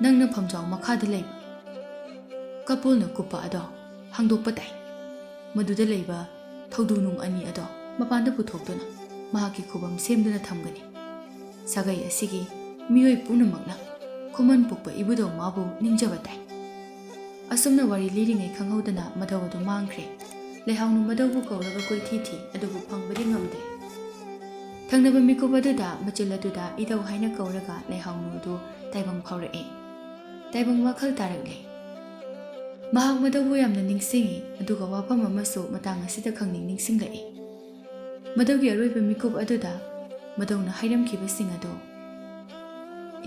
ꯅꯪꯅ ꯐꯝꯖꯥꯎ ꯃꯈꯥꯗ ꯂꯩꯕ ꯀꯄꯣꯜꯅ ꯀꯨꯞꯄ ꯑꯗꯣ ꯍꯥꯡꯗꯣꯛꯄ ꯇꯥꯏ꯫ ꯃꯗꯨꯗ ꯂꯩꯕ ꯊꯧꯗꯨ ꯅꯨꯡ ꯑꯅꯤ ꯑꯗꯣ ꯃꯄꯥꯟꯗ ꯄꯨꯊꯣꯛꯇꯨꯅ ꯃꯍꯥꯛꯀꯤ ꯈꯨꯕꯝ ꯁꯦꯝꯗꯨꯅ ꯊꯝꯒꯅꯤ꯫ ꯁꯥꯒꯩ ꯑꯁꯤꯒꯤ ꯃꯤꯑꯣꯏ ꯄꯨꯝꯅꯃꯛꯅ ꯈꯨꯃꯟ ꯄꯣꯛꯄ ꯏꯕꯨꯙꯧ ꯃꯥꯕꯨ ꯅꯤꯡꯖꯕ ꯇꯥꯏ꯫ ꯑꯁꯨꯝꯅ ꯋꯥꯔꯤ ꯂꯤꯔꯤꯉꯩ ꯈꯪꯍꯧꯗꯅ ꯃꯙꯧ ꯑꯗꯨ ꯃꯥꯡꯈ꯭ꯔꯦ꯫ ꯂꯩꯍꯥꯎꯅ ꯃꯙꯧꯕꯨ ꯀꯧꯔꯒ ꯀꯣꯏꯊꯤ ꯊꯤ, ꯑꯗꯨꯕꯨ ꯐꯪꯕꯗꯤ ꯉꯝꯗꯦ꯫ ꯊꯪꯅꯕ ꯃꯤꯀꯨꯞ ꯑꯗꯨꯗ ꯃꯆꯤꯜ ꯑꯗꯨꯗ ꯏꯙꯧ ꯍꯥꯏꯅ ꯀꯧꯔꯒ ꯂꯩꯍꯥꯎꯅꯨ ꯑꯗꯨ ꯇꯥꯏꯕꯪ ꯐꯥꯎꯔꯛꯏ꯫ ꯇꯥꯏꯕꯪ ꯋꯥꯈꯜ ꯇꯥꯔꯛꯂꯦ꯫ ꯃꯍꯥꯛ ꯃꯙꯧꯕꯨ ꯌꯥꯝꯅ ꯅꯤꯡꯁꯤꯡꯏ, ꯑꯗꯨꯒ ꯋꯥꯐꯝ ꯑꯃꯁꯨ ꯃꯇꯥꯡ ꯑꯁꯤꯗ ꯈꯪꯅꯤꯡ ꯅꯤꯡꯁꯤꯡꯂꯛꯏ꯫ ꯃꯙꯧꯒꯤ ꯑꯔꯣꯏꯕ ꯃꯤꯀꯨꯞ ꯑꯗꯨꯗ ꯃꯙꯧꯅ ꯍꯥꯏꯔꯝꯈꯤꯕꯁꯤꯡ ꯑꯗꯨ,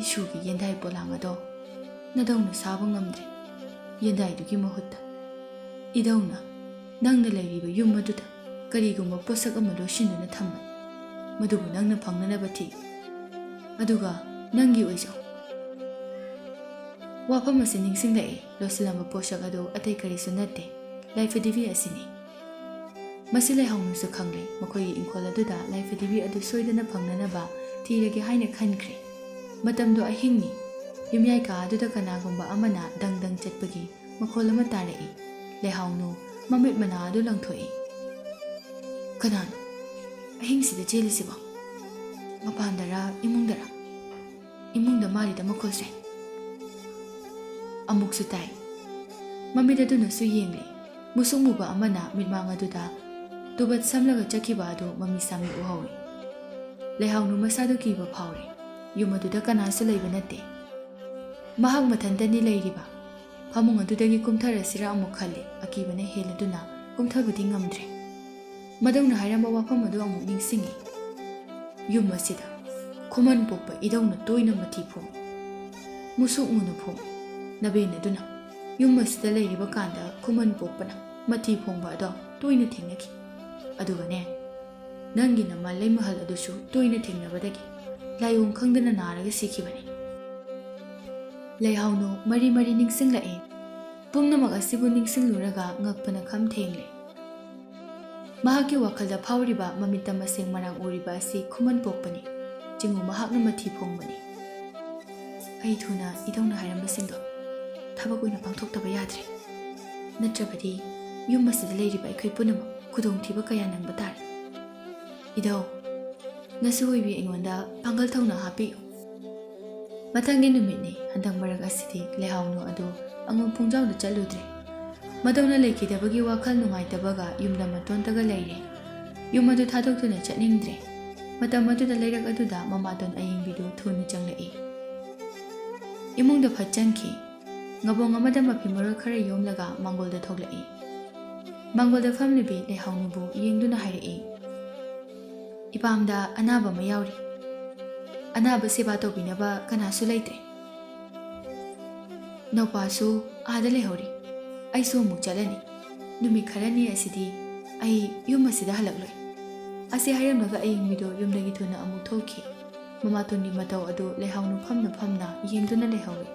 "ꯏꯁꯨꯒꯤ ꯌꯦꯟꯗꯥꯏ ꯄꯣꯂꯥꯡ ꯑꯗꯣ ꯅꯙꯧꯅ ꯁꯥꯕ ꯉꯝꯗ꯭ꯔꯦ꯫ ꯌꯦꯟꯗꯥꯏꯗꯨꯒꯤ ꯃꯍꯨꯠꯇ ꯏꯙꯧꯅ ꯅꯪꯅ ꯂꯩꯔꯤꯕ ꯌꯨꯝ ꯑꯗꯨꯗ ꯀꯔꯤꯒꯨꯝꯕ ꯄꯣꯠꯁꯛ ꯑꯃ ꯂꯣꯠꯁꯤꯟꯗꯨꯅ ꯊꯝꯕꯅꯤ꯫ ꯃꯗꯨꯕꯨ ꯅꯪꯅ ꯐꯪꯅꯅꯕ ꯊꯤ꯫ ꯑꯗꯨꯒ ꯅꯪꯒꯤ ꯑꯣꯏꯖꯧ꯫" ꯋꯥꯐꯝ ꯑꯁꯤ ꯅꯤꯡꯁꯤꯡꯂꯛꯏ꯫ ꯂꯣꯠꯁꯤꯜꯂꯝꯕ ꯄꯣꯠꯁꯛ ꯑꯗꯨ ꯑꯇꯩ ꯀꯔꯤꯁꯨ ꯅꯠꯇꯦ, ꯂꯥꯏꯐꯗꯤꯕꯤ ꯑꯁꯤꯅꯤ꯫ ꯃꯁꯤ ꯂꯩꯍꯥꯎꯅꯨꯁꯨ ꯈꯪꯂꯦ꯫ ꯃꯈꯣꯏꯒꯤ ꯏꯪꯈꯣꯜ ꯑꯗꯨꯗ ꯂꯥꯏꯐꯗꯤꯕꯤ ꯑꯗꯨ ꯁꯣꯏꯗꯅ ꯐꯪꯅꯅꯕ ꯊꯤꯔꯒꯦ ꯍꯥꯏꯅ ꯈꯟꯈ꯭ꯔꯦ꯫ ꯃꯇꯝꯗꯣ ꯑꯍꯤꯡꯅꯤ꯫ ꯌꯨꯝꯌꯥꯏ ꯀꯥ ꯑꯗꯨꯗ ꯀꯅꯥꯒꯨꯝꯕ ꯑꯃꯅ ꯗꯪ ꯗꯪ ꯆꯠꯄꯒꯤ ꯃꯈꯣꯜ ꯑꯃ ꯇꯥꯔꯛꯏ꯫ ꯂꯩꯍꯥꯎꯅꯨ ꯃꯃꯤꯠ ꯃꯅꯥ ꯑꯗꯨ ꯂꯪꯊꯣꯛꯏ꯫ "ꯀꯅꯥꯅꯣ ꯑꯍꯤꯡꯁꯤꯗ ꯆꯦꯜꯂꯤꯁꯤꯕꯣ? ꯃꯄꯥꯟꯗꯔ ꯏꯃꯨꯡꯗꯔ? ꯏꯃꯨꯡꯗ ꯃꯥꯜꯂꯤꯗ ꯃꯈꯣꯜꯁꯦ꯫" ꯑꯃꯨꯛꯁꯨ ꯇꯥꯏ꯫ ꯃꯃꯤꯠ ꯑꯗꯨꯅꯁꯨ ꯌꯦꯡꯂꯤ꯫ ꯃꯨꯁꯨꯛ ꯃꯨꯕ ꯑꯃꯅ ꯃꯤꯠꯃꯥꯡ ꯑꯗꯨꯗ ꯇꯨꯕꯠ ꯁꯝꯂꯒ ꯆꯠꯈꯤꯕ ꯑꯗꯨ ꯃꯃꯤ ꯁꯥꯃꯤ ꯎꯍꯧꯏ꯫ ꯂꯩꯍꯥꯎꯅꯨ ꯃꯁꯥꯗꯨ ꯀꯤꯕ ꯐꯥꯎꯔꯦ꯫ ꯌꯨꯝ ꯑꯗꯨꯗ ꯀꯅꯥꯁꯨ ꯂꯩꯕ ꯅꯠꯇꯦ꯫ ꯃꯍꯥꯛ ꯃꯊꯟꯇꯅꯤ ꯂꯩꯔꯤꯕ꯫ ꯐꯃꯨꯡ ꯑꯗꯨꯗꯒꯤ ꯀꯨꯝꯊꯔꯁꯤꯔꯥ ꯑꯃꯨꯛ ꯈꯜꯂꯤ꯫ ꯑꯀꯤꯕꯅ ꯍꯦꯜꯂꯗꯨꯅ ꯀꯨꯝꯊꯕꯗꯤ ꯉꯝꯗ꯭ꯔꯦ꯫ ꯃꯙꯧꯅ ꯍꯥꯏꯔꯝꯕ ꯋꯥꯐꯝ ꯑꯗꯨ ꯑꯃꯨꯛ ꯅꯤꯡꯁꯤꯡꯏ꯫ ꯌꯨꯝ ꯑꯁꯤꯗ ꯈꯨꯃꯟ ꯄꯣꯛꯄ ꯏꯙꯧꯅ ꯇꯣꯏꯅ ꯃꯊꯤ ꯐꯣꯡꯏ꯫ ꯃꯨꯁꯨꯛ ꯃꯨꯅ ꯐꯣꯡꯏ꯫ ꯅꯕꯦꯟ ꯑꯗꯨꯅ ꯌꯨꯝ ꯑꯁꯤꯗ ꯂꯩꯔꯤꯕ ꯀꯥꯟꯗ ꯈꯨꯃꯟ ꯄꯣꯛꯄꯅ ꯃꯊꯤ ꯐꯣꯡꯕ ꯑꯗꯣ ꯇꯣꯏꯅ ꯊꯦꯡꯅꯈꯤ꯫ ꯑꯗꯨꯒꯅꯦ, ꯅꯪꯒꯤ ꯅꯃꯥ ꯂꯩꯃꯍꯜ ꯑꯗꯨꯁꯨ ꯇꯣꯏꯅ ꯊꯦꯡꯅꯕꯗꯒꯤ ꯂꯥꯏꯑꯣꯡ ꯈꯪꯗꯅ ꯅꯥꯔꯒ ꯁꯤꯈꯤꯕꯅꯤ꯫ ꯂꯩꯍꯥꯎꯅꯨ ꯃꯔꯤ ꯃꯔꯤ ꯅꯤꯡꯁꯤꯡꯂꯛꯏ꯫ ꯄꯨꯝꯅꯃꯛ ꯑꯁꯤꯕꯨ ꯅꯤꯡꯁꯤꯡꯂꯨꯔꯒ ꯉꯛꯄꯅ ꯈꯝ ꯊꯦꯡꯂꯦ꯫ ꯃꯍꯥꯛꯀꯤ ꯋꯥꯈꯜꯗ ꯐꯥꯎꯔꯤꯕ, ꯃꯃꯤꯠꯇ ꯃꯁꯦꯡ ꯃꯔꯥꯡ ꯎꯔꯤꯕ ꯑꯁꯤ ꯈꯨꯃꯟ ꯄꯣꯛꯄꯅꯤ꯫ ꯆꯤꯡꯉꯨ ꯃꯍꯥꯛꯅ ꯃꯊꯤ ꯐꯣꯡꯕꯅꯤ꯫ ꯑꯩ ꯊꯨꯅ ꯏꯙꯧꯅ ꯍꯥꯏꯔꯝꯕꯁꯤꯡꯗꯣ ꯊꯕꯛ ꯑꯣꯏꯅ ꯄꯥꯡꯊꯣꯛꯇꯕ ꯌꯥꯗ꯭ꯔꯦ꯫ ꯅꯠꯇ꯭ꯔꯕꯗꯤ ꯌꯨꯝ ꯑꯁꯤꯗ ꯂꯩꯔꯤꯕ ꯑꯩꯈꯣꯏ ꯄꯨꯝꯅꯃꯛ ꯈꯨꯗꯣꯡꯊꯤꯕ ꯀꯌꯥ ꯅꯪꯕ ꯇꯥꯔꯦ꯫ ꯏꯙꯧ, ꯅꯁꯨ ꯑꯣꯏꯕꯤ ꯑꯩꯉꯣꯟꯗ ꯄꯥꯡꯒꯜ ꯊꯧꯅꯥ ꯍꯥꯞꯄꯤꯌꯨ꯫ ꯃꯊꯪꯒꯤ ꯅꯨꯃꯤꯠꯅꯤ꯫ ꯍꯟꯗꯛ ꯃꯔꯛ ꯑꯁꯤꯗꯤ ꯂꯩꯍꯥꯎꯅꯨ ꯑꯗꯨ ꯑꯉꯣꯝ ꯄꯨꯡꯖꯥꯎꯗ ꯆꯠꯂꯨꯗ꯭ꯔꯦ꯫ ꯃꯙꯧꯅ ꯂꯩꯈꯤꯗꯕꯒꯤ ꯋꯥꯈꯜ ꯅꯨꯡꯉꯥꯏꯇꯕꯒ ꯌꯨꯝꯗ ꯃꯇꯣꯟꯇꯒ ꯂꯩꯔꯦ꯫ ꯌꯨꯝ ꯑꯗꯨ ꯊꯥꯗꯣꯛꯇꯨꯅ ꯆꯠꯅꯤꯡꯗ꯭ꯔꯦ꯫ ꯃꯇꯝ ꯑꯗꯨꯗ ꯂꯩꯔꯛ ꯑꯗꯨꯗ ꯃꯃꯥꯇꯣꯟ ꯑꯌꯤꯡꯕꯤꯗꯨ ꯊꯨꯅ ꯆꯪꯂꯛꯏ꯫ ꯏꯃꯨꯡꯗ ꯐꯠ ꯆꯪꯈꯤ꯫ ꯉꯕꯣꯡ ꯑꯃꯗ ꯃꯐꯤ ꯃꯔꯣꯜ ꯈꯔ ꯌꯣꯝꯂꯒ ꯃꯥꯡꯒꯣꯜꯗ ꯊꯣꯛꯂꯛꯏ꯫ ꯃꯥꯡꯒꯣꯜꯗ ꯐꯝꯂꯤꯕꯤ ꯂꯩꯍꯥꯎꯅꯨꯕꯨ ꯌꯦꯡꯗꯨꯅ ꯍꯥꯏꯔꯛꯏ, "ꯏꯄꯥꯝꯗ ꯑꯅꯥꯕ ꯑꯃ ꯌꯥꯎꯔꯤ꯫ ꯑꯅꯥꯕ ꯁꯦꯕꯥ ꯇꯧꯕꯤꯅꯕ ꯀꯅꯥꯁꯨ ꯂꯩꯇ꯭ꯔꯦ꯫ ꯅꯧꯄꯥꯁꯨ ꯑꯥꯗ ꯂꯩꯍꯧꯔꯤ꯫ ꯑꯩꯁꯨ ꯑꯃꯨꯛ ꯆꯠꯂꯅꯤ꯫ ꯅꯨꯃꯤꯠ ꯈꯔꯅꯤ ꯑꯁꯤꯗꯤ ꯑꯩ ꯌꯨꯝ ꯑꯁꯤꯗ ꯍꯜꯂꯛꯂꯣꯏ꯫" ꯑꯁꯤ ꯍꯥꯏꯔꯝꯂꯒ ꯑꯌꯤꯡꯕꯤꯗꯨ ꯌꯨꯝꯗꯒꯤ ꯊꯨꯅ ꯑꯃꯨꯛ ꯊꯣꯛꯈꯤ꯫ ꯃꯃꯥꯇꯣꯟꯒꯤ ꯃꯇꯧ ꯑꯗꯨ ꯂꯩꯍꯥꯎꯅꯨ ꯐꯝꯅ ꯐꯝꯅ ꯌꯦꯡꯗꯨꯅ ꯂꯩꯍꯧꯏ꯫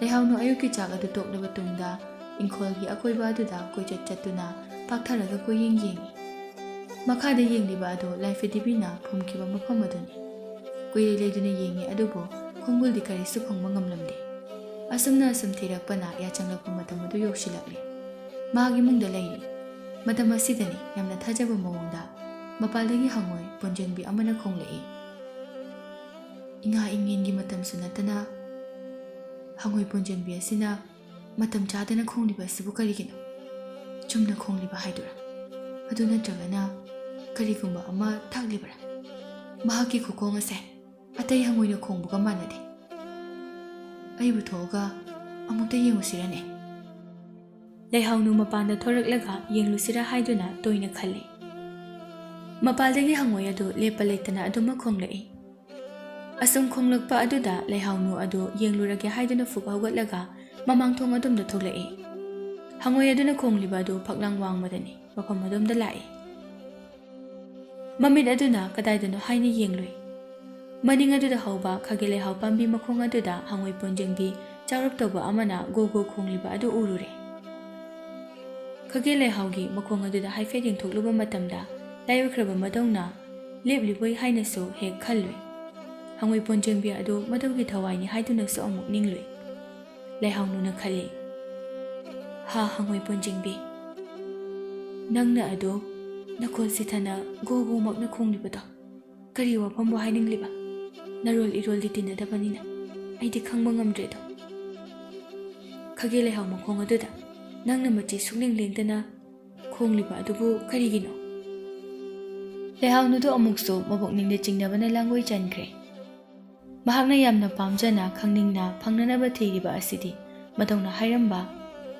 ꯂꯩꯍꯥꯎꯅꯨ ꯑꯌꯨꯛꯀꯤ ꯆꯥꯛ ꯑꯗꯨ ꯇꯣꯛꯂꯕ ꯇꯨꯡꯗ ꯏꯪꯈꯣꯜꯒꯤ ꯑꯀꯣꯏꯕ ꯑꯗꯨꯗ ꯀꯣꯏꯆꯠ ꯆꯠꯇꯨꯅ ꯄꯥꯛꯊꯔꯒ ꯀꯣꯏꯌꯦꯡ ꯌꯦꯡꯏ꯫ ꯃꯈꯥꯗ ꯌꯦꯡꯂꯤꯕ ꯑꯗꯨ ꯂꯥꯏꯐꯗꯤꯕꯤꯅ ꯐꯨꯝꯈꯤꯕ ꯃꯐꯝ ꯑꯗꯨꯅꯤ꯫ ꯀꯨꯏꯔꯦ ꯂꯩꯗꯨꯅ ꯌꯦꯡꯉꯤ ꯑꯗꯨꯕꯨ ꯈꯣꯡꯒꯨꯜꯗꯤ ꯀꯔꯤꯁꯨ ꯐꯪꯕ ꯉꯝꯂꯝꯗꯦ꯫ ꯑꯁꯨꯝꯅ ꯑꯁꯨꯝ ꯊꯤꯔꯛꯄꯅ ꯌꯥꯆꯪꯂꯛꯄ ꯃꯇꯝ ꯑꯗꯨ ꯌꯧꯁꯤꯜꯂꯛꯂꯤ꯫ ꯃꯍꯥꯛ ꯏꯃꯨꯡꯗ ꯂꯩꯔꯤ꯫ ꯃꯇꯝ ꯑꯁꯤꯗꯅꯤ ꯌꯥꯝꯅ ꯊꯥꯖꯕ ꯃꯑꯣꯡꯗ ꯃꯄꯥꯜꯗꯒꯤ ꯍꯪꯉꯣꯏ ꯄꯣꯟꯖꯦꯡꯕꯤ ꯑꯃꯅ ꯈꯣꯡꯂꯛꯏ꯫ ꯏꯉꯥ ꯏꯉꯦꯟꯒꯤ ꯃꯇꯝꯁꯨ ꯅꯠꯇꯅ ꯍꯪꯉꯣꯏ ꯄꯣꯟꯖꯦꯡꯕꯤ ꯑꯁꯤꯅ ꯃꯇꯝ ꯆꯥꯗꯅ ꯈꯣꯡꯂꯤꯕ ꯑꯁꯤꯕꯨ ꯀꯔꯤꯒꯤꯅꯣ? ꯆꯨꯝꯅ ꯈꯣꯡꯂꯤꯕ ꯍꯥꯏꯗꯨꯔꯥ? ꯑꯗꯨ ꯅꯠꯇ꯭ꯔꯒꯅ ꯀꯔꯤꯒꯨꯝꯕ ꯑꯃ ꯊꯥꯛꯂꯤꯕꯔꯥ? ꯃꯍꯥꯛꯀꯤ ꯈꯨꯈꯣꯡ ꯑꯁꯦ ꯑꯇꯩ ꯍꯪꯉꯣꯏꯅ ꯈꯣꯡꯕꯒ ꯃꯥꯟꯅꯗꯦ꯫ ꯑꯩꯕꯨ ꯊꯣꯛꯑꯒ ꯑꯃꯨꯛꯇ ꯌꯦꯡꯉꯨꯁꯤꯔꯅꯦ? ꯂꯩꯍꯥꯎꯅꯨ ꯃꯄꯥꯟꯗ ꯊꯣꯔꯛꯂꯒ ꯌꯦꯡꯂꯨꯁꯤꯔꯥ ꯍꯥꯏꯗꯨꯅ ꯇꯣꯏꯅ ꯈꯜꯂꯤ꯫ ꯃꯄꯥꯜꯗꯒꯤ ꯍꯪꯉꯣꯏ ꯑꯗꯨ ꯂꯦꯞꯄ ꯂꯩꯇꯅ ꯑꯗꯨꯃꯛ ꯈꯣꯡꯂꯛꯏ꯫ ꯑꯁꯨꯝ ꯈꯣꯡꯂꯛꯄ ꯑꯗꯨꯗ ꯂꯩꯍꯥꯎꯅꯨ ꯑꯗꯨ ꯌꯦꯡꯂꯨꯔꯒꯦ ꯍꯥꯏꯗꯨꯅ ꯐꯨꯛ ꯍꯧꯒꯠꯂꯒ ꯃꯃꯥꯡ ꯊꯣꯡ ꯑꯗꯣꯝꯗ ꯊꯣꯛꯂꯛꯏ꯫ ꯍꯪꯉꯣꯏ ꯑꯗꯨꯅ ꯈꯣꯡꯂꯤꯕ ꯑꯗꯨ ꯐꯛꯂꯥꯡ ꯋꯥꯡꯃꯗꯅꯤ, ꯃꯐꯝ ꯑꯗꯣꯝꯗ ꯂꯥꯛꯏ꯫ ꯃꯃꯤꯠ ꯑꯗꯨꯅ ꯀꯗꯥꯏꯗꯅꯣ ꯍꯥꯏꯅ ꯌꯦꯡꯂꯨꯏ꯫ ꯃꯅꯤꯡ ꯑꯗꯨꯗ ꯍꯧꯕ ꯈꯥꯒꯦ ꯂꯩꯍꯥꯎ ꯄꯥꯝꯕꯤ ꯃꯈꯣꯡ ꯑꯗꯨꯗ ꯍꯪꯉꯣꯏ ꯄꯣꯟꯖꯦꯡꯕꯤ ꯆꯥꯎꯔꯞ ꯇꯧꯕ ꯑꯃꯅ ꯒꯣ ꯒꯣ ꯈꯣꯡꯂꯤꯕ ꯑꯗꯨ ꯎꯔꯨꯔꯦ꯫ ꯈꯥꯒꯦ ꯂꯩꯍꯥꯎꯒꯤ ꯃꯈꯣꯡ ꯑꯗꯨꯗ ꯍꯥꯏꯐꯦꯠ ꯌꯦꯡꯊꯣꯛꯂꯨꯕ ꯃꯇꯝꯗ ꯂꯥꯏꯑꯣꯏꯈ꯭ꯔꯕ ꯃꯗꯧꯅ ꯂꯦꯞꯂꯤꯕꯣꯏ ꯍꯥꯏꯅꯁꯨ ꯍꯦꯛ ꯈꯜꯂꯨꯏ꯫ ꯍꯪꯉꯣꯏ ꯄꯣꯟꯖꯦꯡꯕꯤ ꯑꯗꯨ ꯃꯗꯨꯒꯤ ꯊꯋꯥꯏꯅꯤ ꯍꯥꯏꯗꯨꯅꯁꯨ ꯑꯃꯨꯛ ꯅꯤꯡꯂꯨꯏ꯫ ꯂꯩꯍꯥꯎꯅꯨꯅ ꯈꯜꯂꯤ, "ꯍꯥ ꯍꯪꯉꯣꯏ ꯄꯣꯟꯖꯦꯡꯕꯤ, ꯅꯪꯅ ꯑꯗꯨ ꯅꯈꯣꯜ ꯁꯤꯊꯅ ꯒꯣ ꯒꯣꯃꯛꯅ ꯈꯣꯡꯂꯤꯕꯗꯣ ꯀꯔꯤ ꯋꯥꯐꯝꯕꯨ ꯍꯥꯏꯅꯤꯡꯂꯤꯕ? ꯅꯔꯣꯜ ꯏꯔꯣꯜꯗꯤ ꯇꯤꯟꯅꯗꯕꯅꯤꯅ ꯑꯩꯗꯤ ꯈꯪꯕ ꯉꯝꯗ꯭ꯔꯦꯗꯣ꯫ ꯈꯥꯒꯦ ꯂꯩꯍꯥꯎ ꯃꯈꯣꯡ ꯑꯗꯨꯗ ꯅꯪꯅ ꯃꯆꯤ ꯁꯨꯛꯂꯦꯡ ꯂꯦꯡꯗꯅ ꯈꯣꯡꯂꯤꯕ ꯑꯗꯨꯕꯨ ꯀꯔꯤꯒꯤꯅꯣ?" ꯂꯩꯍꯥꯎꯅꯨꯗꯨ ꯑꯃꯨꯛꯁꯨ ꯃꯕꯨꯛꯅꯤꯡꯗ ꯆꯤꯡꯅꯕꯅ ꯂꯥꯡꯒꯣꯏ ꯆꯟꯈ꯭ꯔꯦ꯫ ꯃꯍꯥꯛꯅ ꯌꯥꯝꯅ ꯄꯥꯝꯖꯅ ꯈꯪꯅꯤꯡꯅ ꯐꯪꯅꯅꯕ ꯊꯤꯔꯤꯕ ꯑꯁꯤꯗꯤ ꯃꯇꯧꯅ ꯍꯥꯏꯔꯝꯕ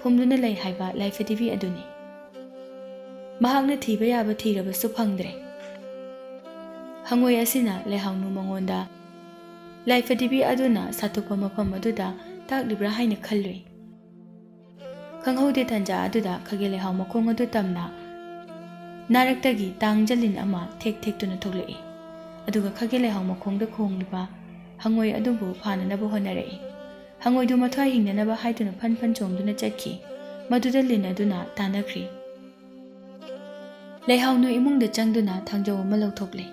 ꯐꯨꯝꯗꯨꯅ ꯂꯩ ꯍꯥꯏꯕ ꯂꯥꯏꯐꯗꯤꯕꯤ ꯑꯗꯨꯅꯤ꯫ ꯃꯍꯥꯛꯅ ꯊꯤꯕ ꯌꯥꯕ ꯊꯤꯔꯕꯁꯨ ꯐꯪꯗ꯭ꯔꯦ꯫ ꯍꯉꯣꯏ ꯑꯁꯤꯅ ꯂꯩꯍꯥꯎꯅꯨ ꯃꯉꯣꯟꯗ ꯂꯥꯏꯐꯗꯤꯕꯤ ꯑꯗꯨꯅ ꯁꯥꯠꯇꯣꯛꯄ ꯃꯐꯝ ꯑꯗꯨꯗ ꯇꯥꯛꯂꯤꯕ꯭ꯔꯥ ꯍꯥꯏꯅ ꯈꯜꯂꯨꯏ꯫ ꯈꯪꯍꯧꯗꯦ ꯇꯟꯖꯥ ꯑꯗꯨꯗ ꯈꯥꯒꯦ ꯂꯩꯍꯥꯎ ꯃꯈꯣꯡ ꯑꯗꯨ ꯇꯝꯅ ꯅꯥꯔꯛꯇꯒꯤ ꯇꯥꯡꯖ ꯂꯤꯟ ꯑꯃ ꯊꯦꯛ ꯊꯦꯛꯇꯨꯅ ꯊꯣꯛꯂꯛꯏ꯫ ꯑꯗꯨꯒ ꯈꯥꯒꯦ ꯂꯩꯍꯥꯎ ꯃꯈꯣꯡꯗ ꯈꯣꯡꯂꯤꯕ ꯍꯉꯣꯏ ꯑꯗꯨꯕꯨ ꯐꯥꯅꯅꯕ ꯍꯣꯠꯅꯔꯛꯏ꯫ ꯍꯉꯣꯏꯗꯨ ꯃꯊ꯭ꯋꯥꯏ ꯍꯤꯡꯅꯅꯕ ꯍꯥꯏꯗꯨꯅ ꯐꯟ ꯐꯟ ꯆꯣꯡꯗꯨꯅ ꯆꯠꯈꯤ꯫ ꯃꯗꯨꯗ ꯂꯤꯟ ꯑꯗꯨꯅ ꯇꯥꯟꯅꯈ꯭ꯔꯤ꯫ ꯂꯩꯍꯥꯎꯅꯨ ꯏꯃꯨꯡꯗ ꯆꯪꯗꯨꯅ ꯊꯥꯡꯖꯧ ꯑꯃ ꯂꯧꯊꯣꯛꯂꯦ꯫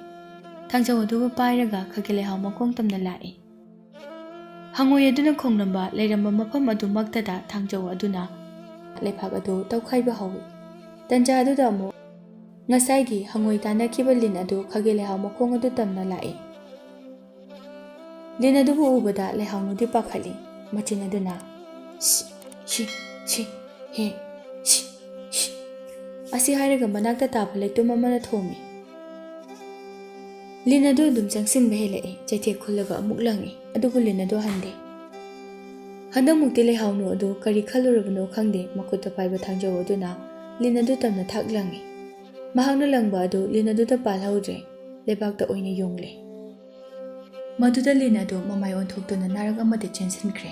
ꯊꯥꯡꯖꯧ ꯑꯗꯨꯕꯨ ꯄꯥꯏꯔꯒ ꯈꯥꯒꯦ ꯂꯩꯍꯥꯎ ꯃꯈꯣꯡ ꯇꯝꯅ ꯂꯥꯛꯏ꯫ ꯍꯉꯣꯏ ꯑꯗꯨꯅ ꯈꯣꯡꯂꯝꯕ ꯂꯩꯔꯝꯕ ꯃꯐꯝ ꯑꯗꯨꯃꯛꯇꯗ ꯊꯥꯡꯖꯧ ꯑꯗꯨꯅ ꯂꯩꯕꯥꯛ ꯑꯗꯨ ꯇꯧꯈꯥꯏꯕ ꯍꯧꯏ꯫ ꯇꯟꯖꯥ ꯑꯗꯨꯗ ꯑꯃꯨꯛ ꯉꯁꯥꯏꯒꯤ ꯍꯉꯣꯏ ꯇꯥꯟꯅꯈꯤꯕ ꯂꯤꯟ ꯑꯗꯨ ꯈꯥꯒꯦ ꯂꯩꯍꯥꯎ ꯃꯈꯣꯡ ꯑꯗꯨ ꯇꯝꯅ ꯂꯥꯛꯏ꯫ ꯂꯤꯟ ꯑꯗꯨꯕꯨ ꯎꯕꯗ ꯂꯩꯍꯥꯎꯅꯨꯗꯤ ꯄꯥꯈꯠꯂꯤ꯫ ꯃꯆꯤꯟ ꯑꯗꯨꯅ "ꯁꯤ, ꯁꯤ, ꯁꯤ, ꯍꯦ, ꯁꯤ, ꯁꯤ" ꯑꯁꯤ ꯍꯥꯏꯔꯒ ꯃꯅꯥꯛꯇ ꯇꯥꯕ ꯂꯩꯇꯨꯝ ꯑꯃꯅ ꯊꯣꯝꯃꯤ꯫ ꯂꯤꯟ ꯑꯗꯨ ꯑꯗꯨꯝ ꯆꯪꯁꯤꯟꯕ ꯍꯦꯜꯂꯛꯏ꯫ ꯆꯩꯊꯦꯛ ꯈꯨꯜꯂꯒ ꯑꯃꯨꯛ ꯂꯪꯏ꯫ ꯑꯗꯨꯕꯨ ꯂꯤꯟ ꯑꯗꯨ ꯍꯟꯗꯦ꯫ ꯍꯟꯗꯛꯃꯨꯛꯇꯤ ꯂꯩꯍꯥꯎꯅꯨ ꯑꯗꯨ ꯀꯔꯤ ꯈꯜꯂꯨꯔꯕꯅꯣ ꯈꯪꯗꯦ, ꯃꯈꯨꯠꯇ ꯄꯥꯏꯕ ꯊꯥꯡꯖꯧ ꯑꯗꯨꯅ ꯂꯤꯟ ꯑꯗꯨ ꯇꯝꯅ ꯊꯥꯛ ꯂꯪꯏ꯫ ꯃꯍꯥꯛꯅ ꯂꯪꯕ ꯑꯗꯨ ꯂꯤꯟ ꯑꯗꯨꯗ ꯄꯥꯜꯍꯧꯗ꯭ꯔꯦ, ꯂꯩꯕꯥꯛꯇ ꯑꯣꯏꯅ ꯌꯨꯡꯂꯦ꯫ ꯃꯗꯨꯗ ꯂꯤꯟ ꯑꯗꯨ ꯃꯃꯥꯏ ꯑꯣꯟꯊꯣꯛꯇꯨꯅ ꯅꯥꯔꯛ ꯑꯃꯗ ꯆꯦꯟꯁꯤꯟꯈ꯭ꯔꯦ꯫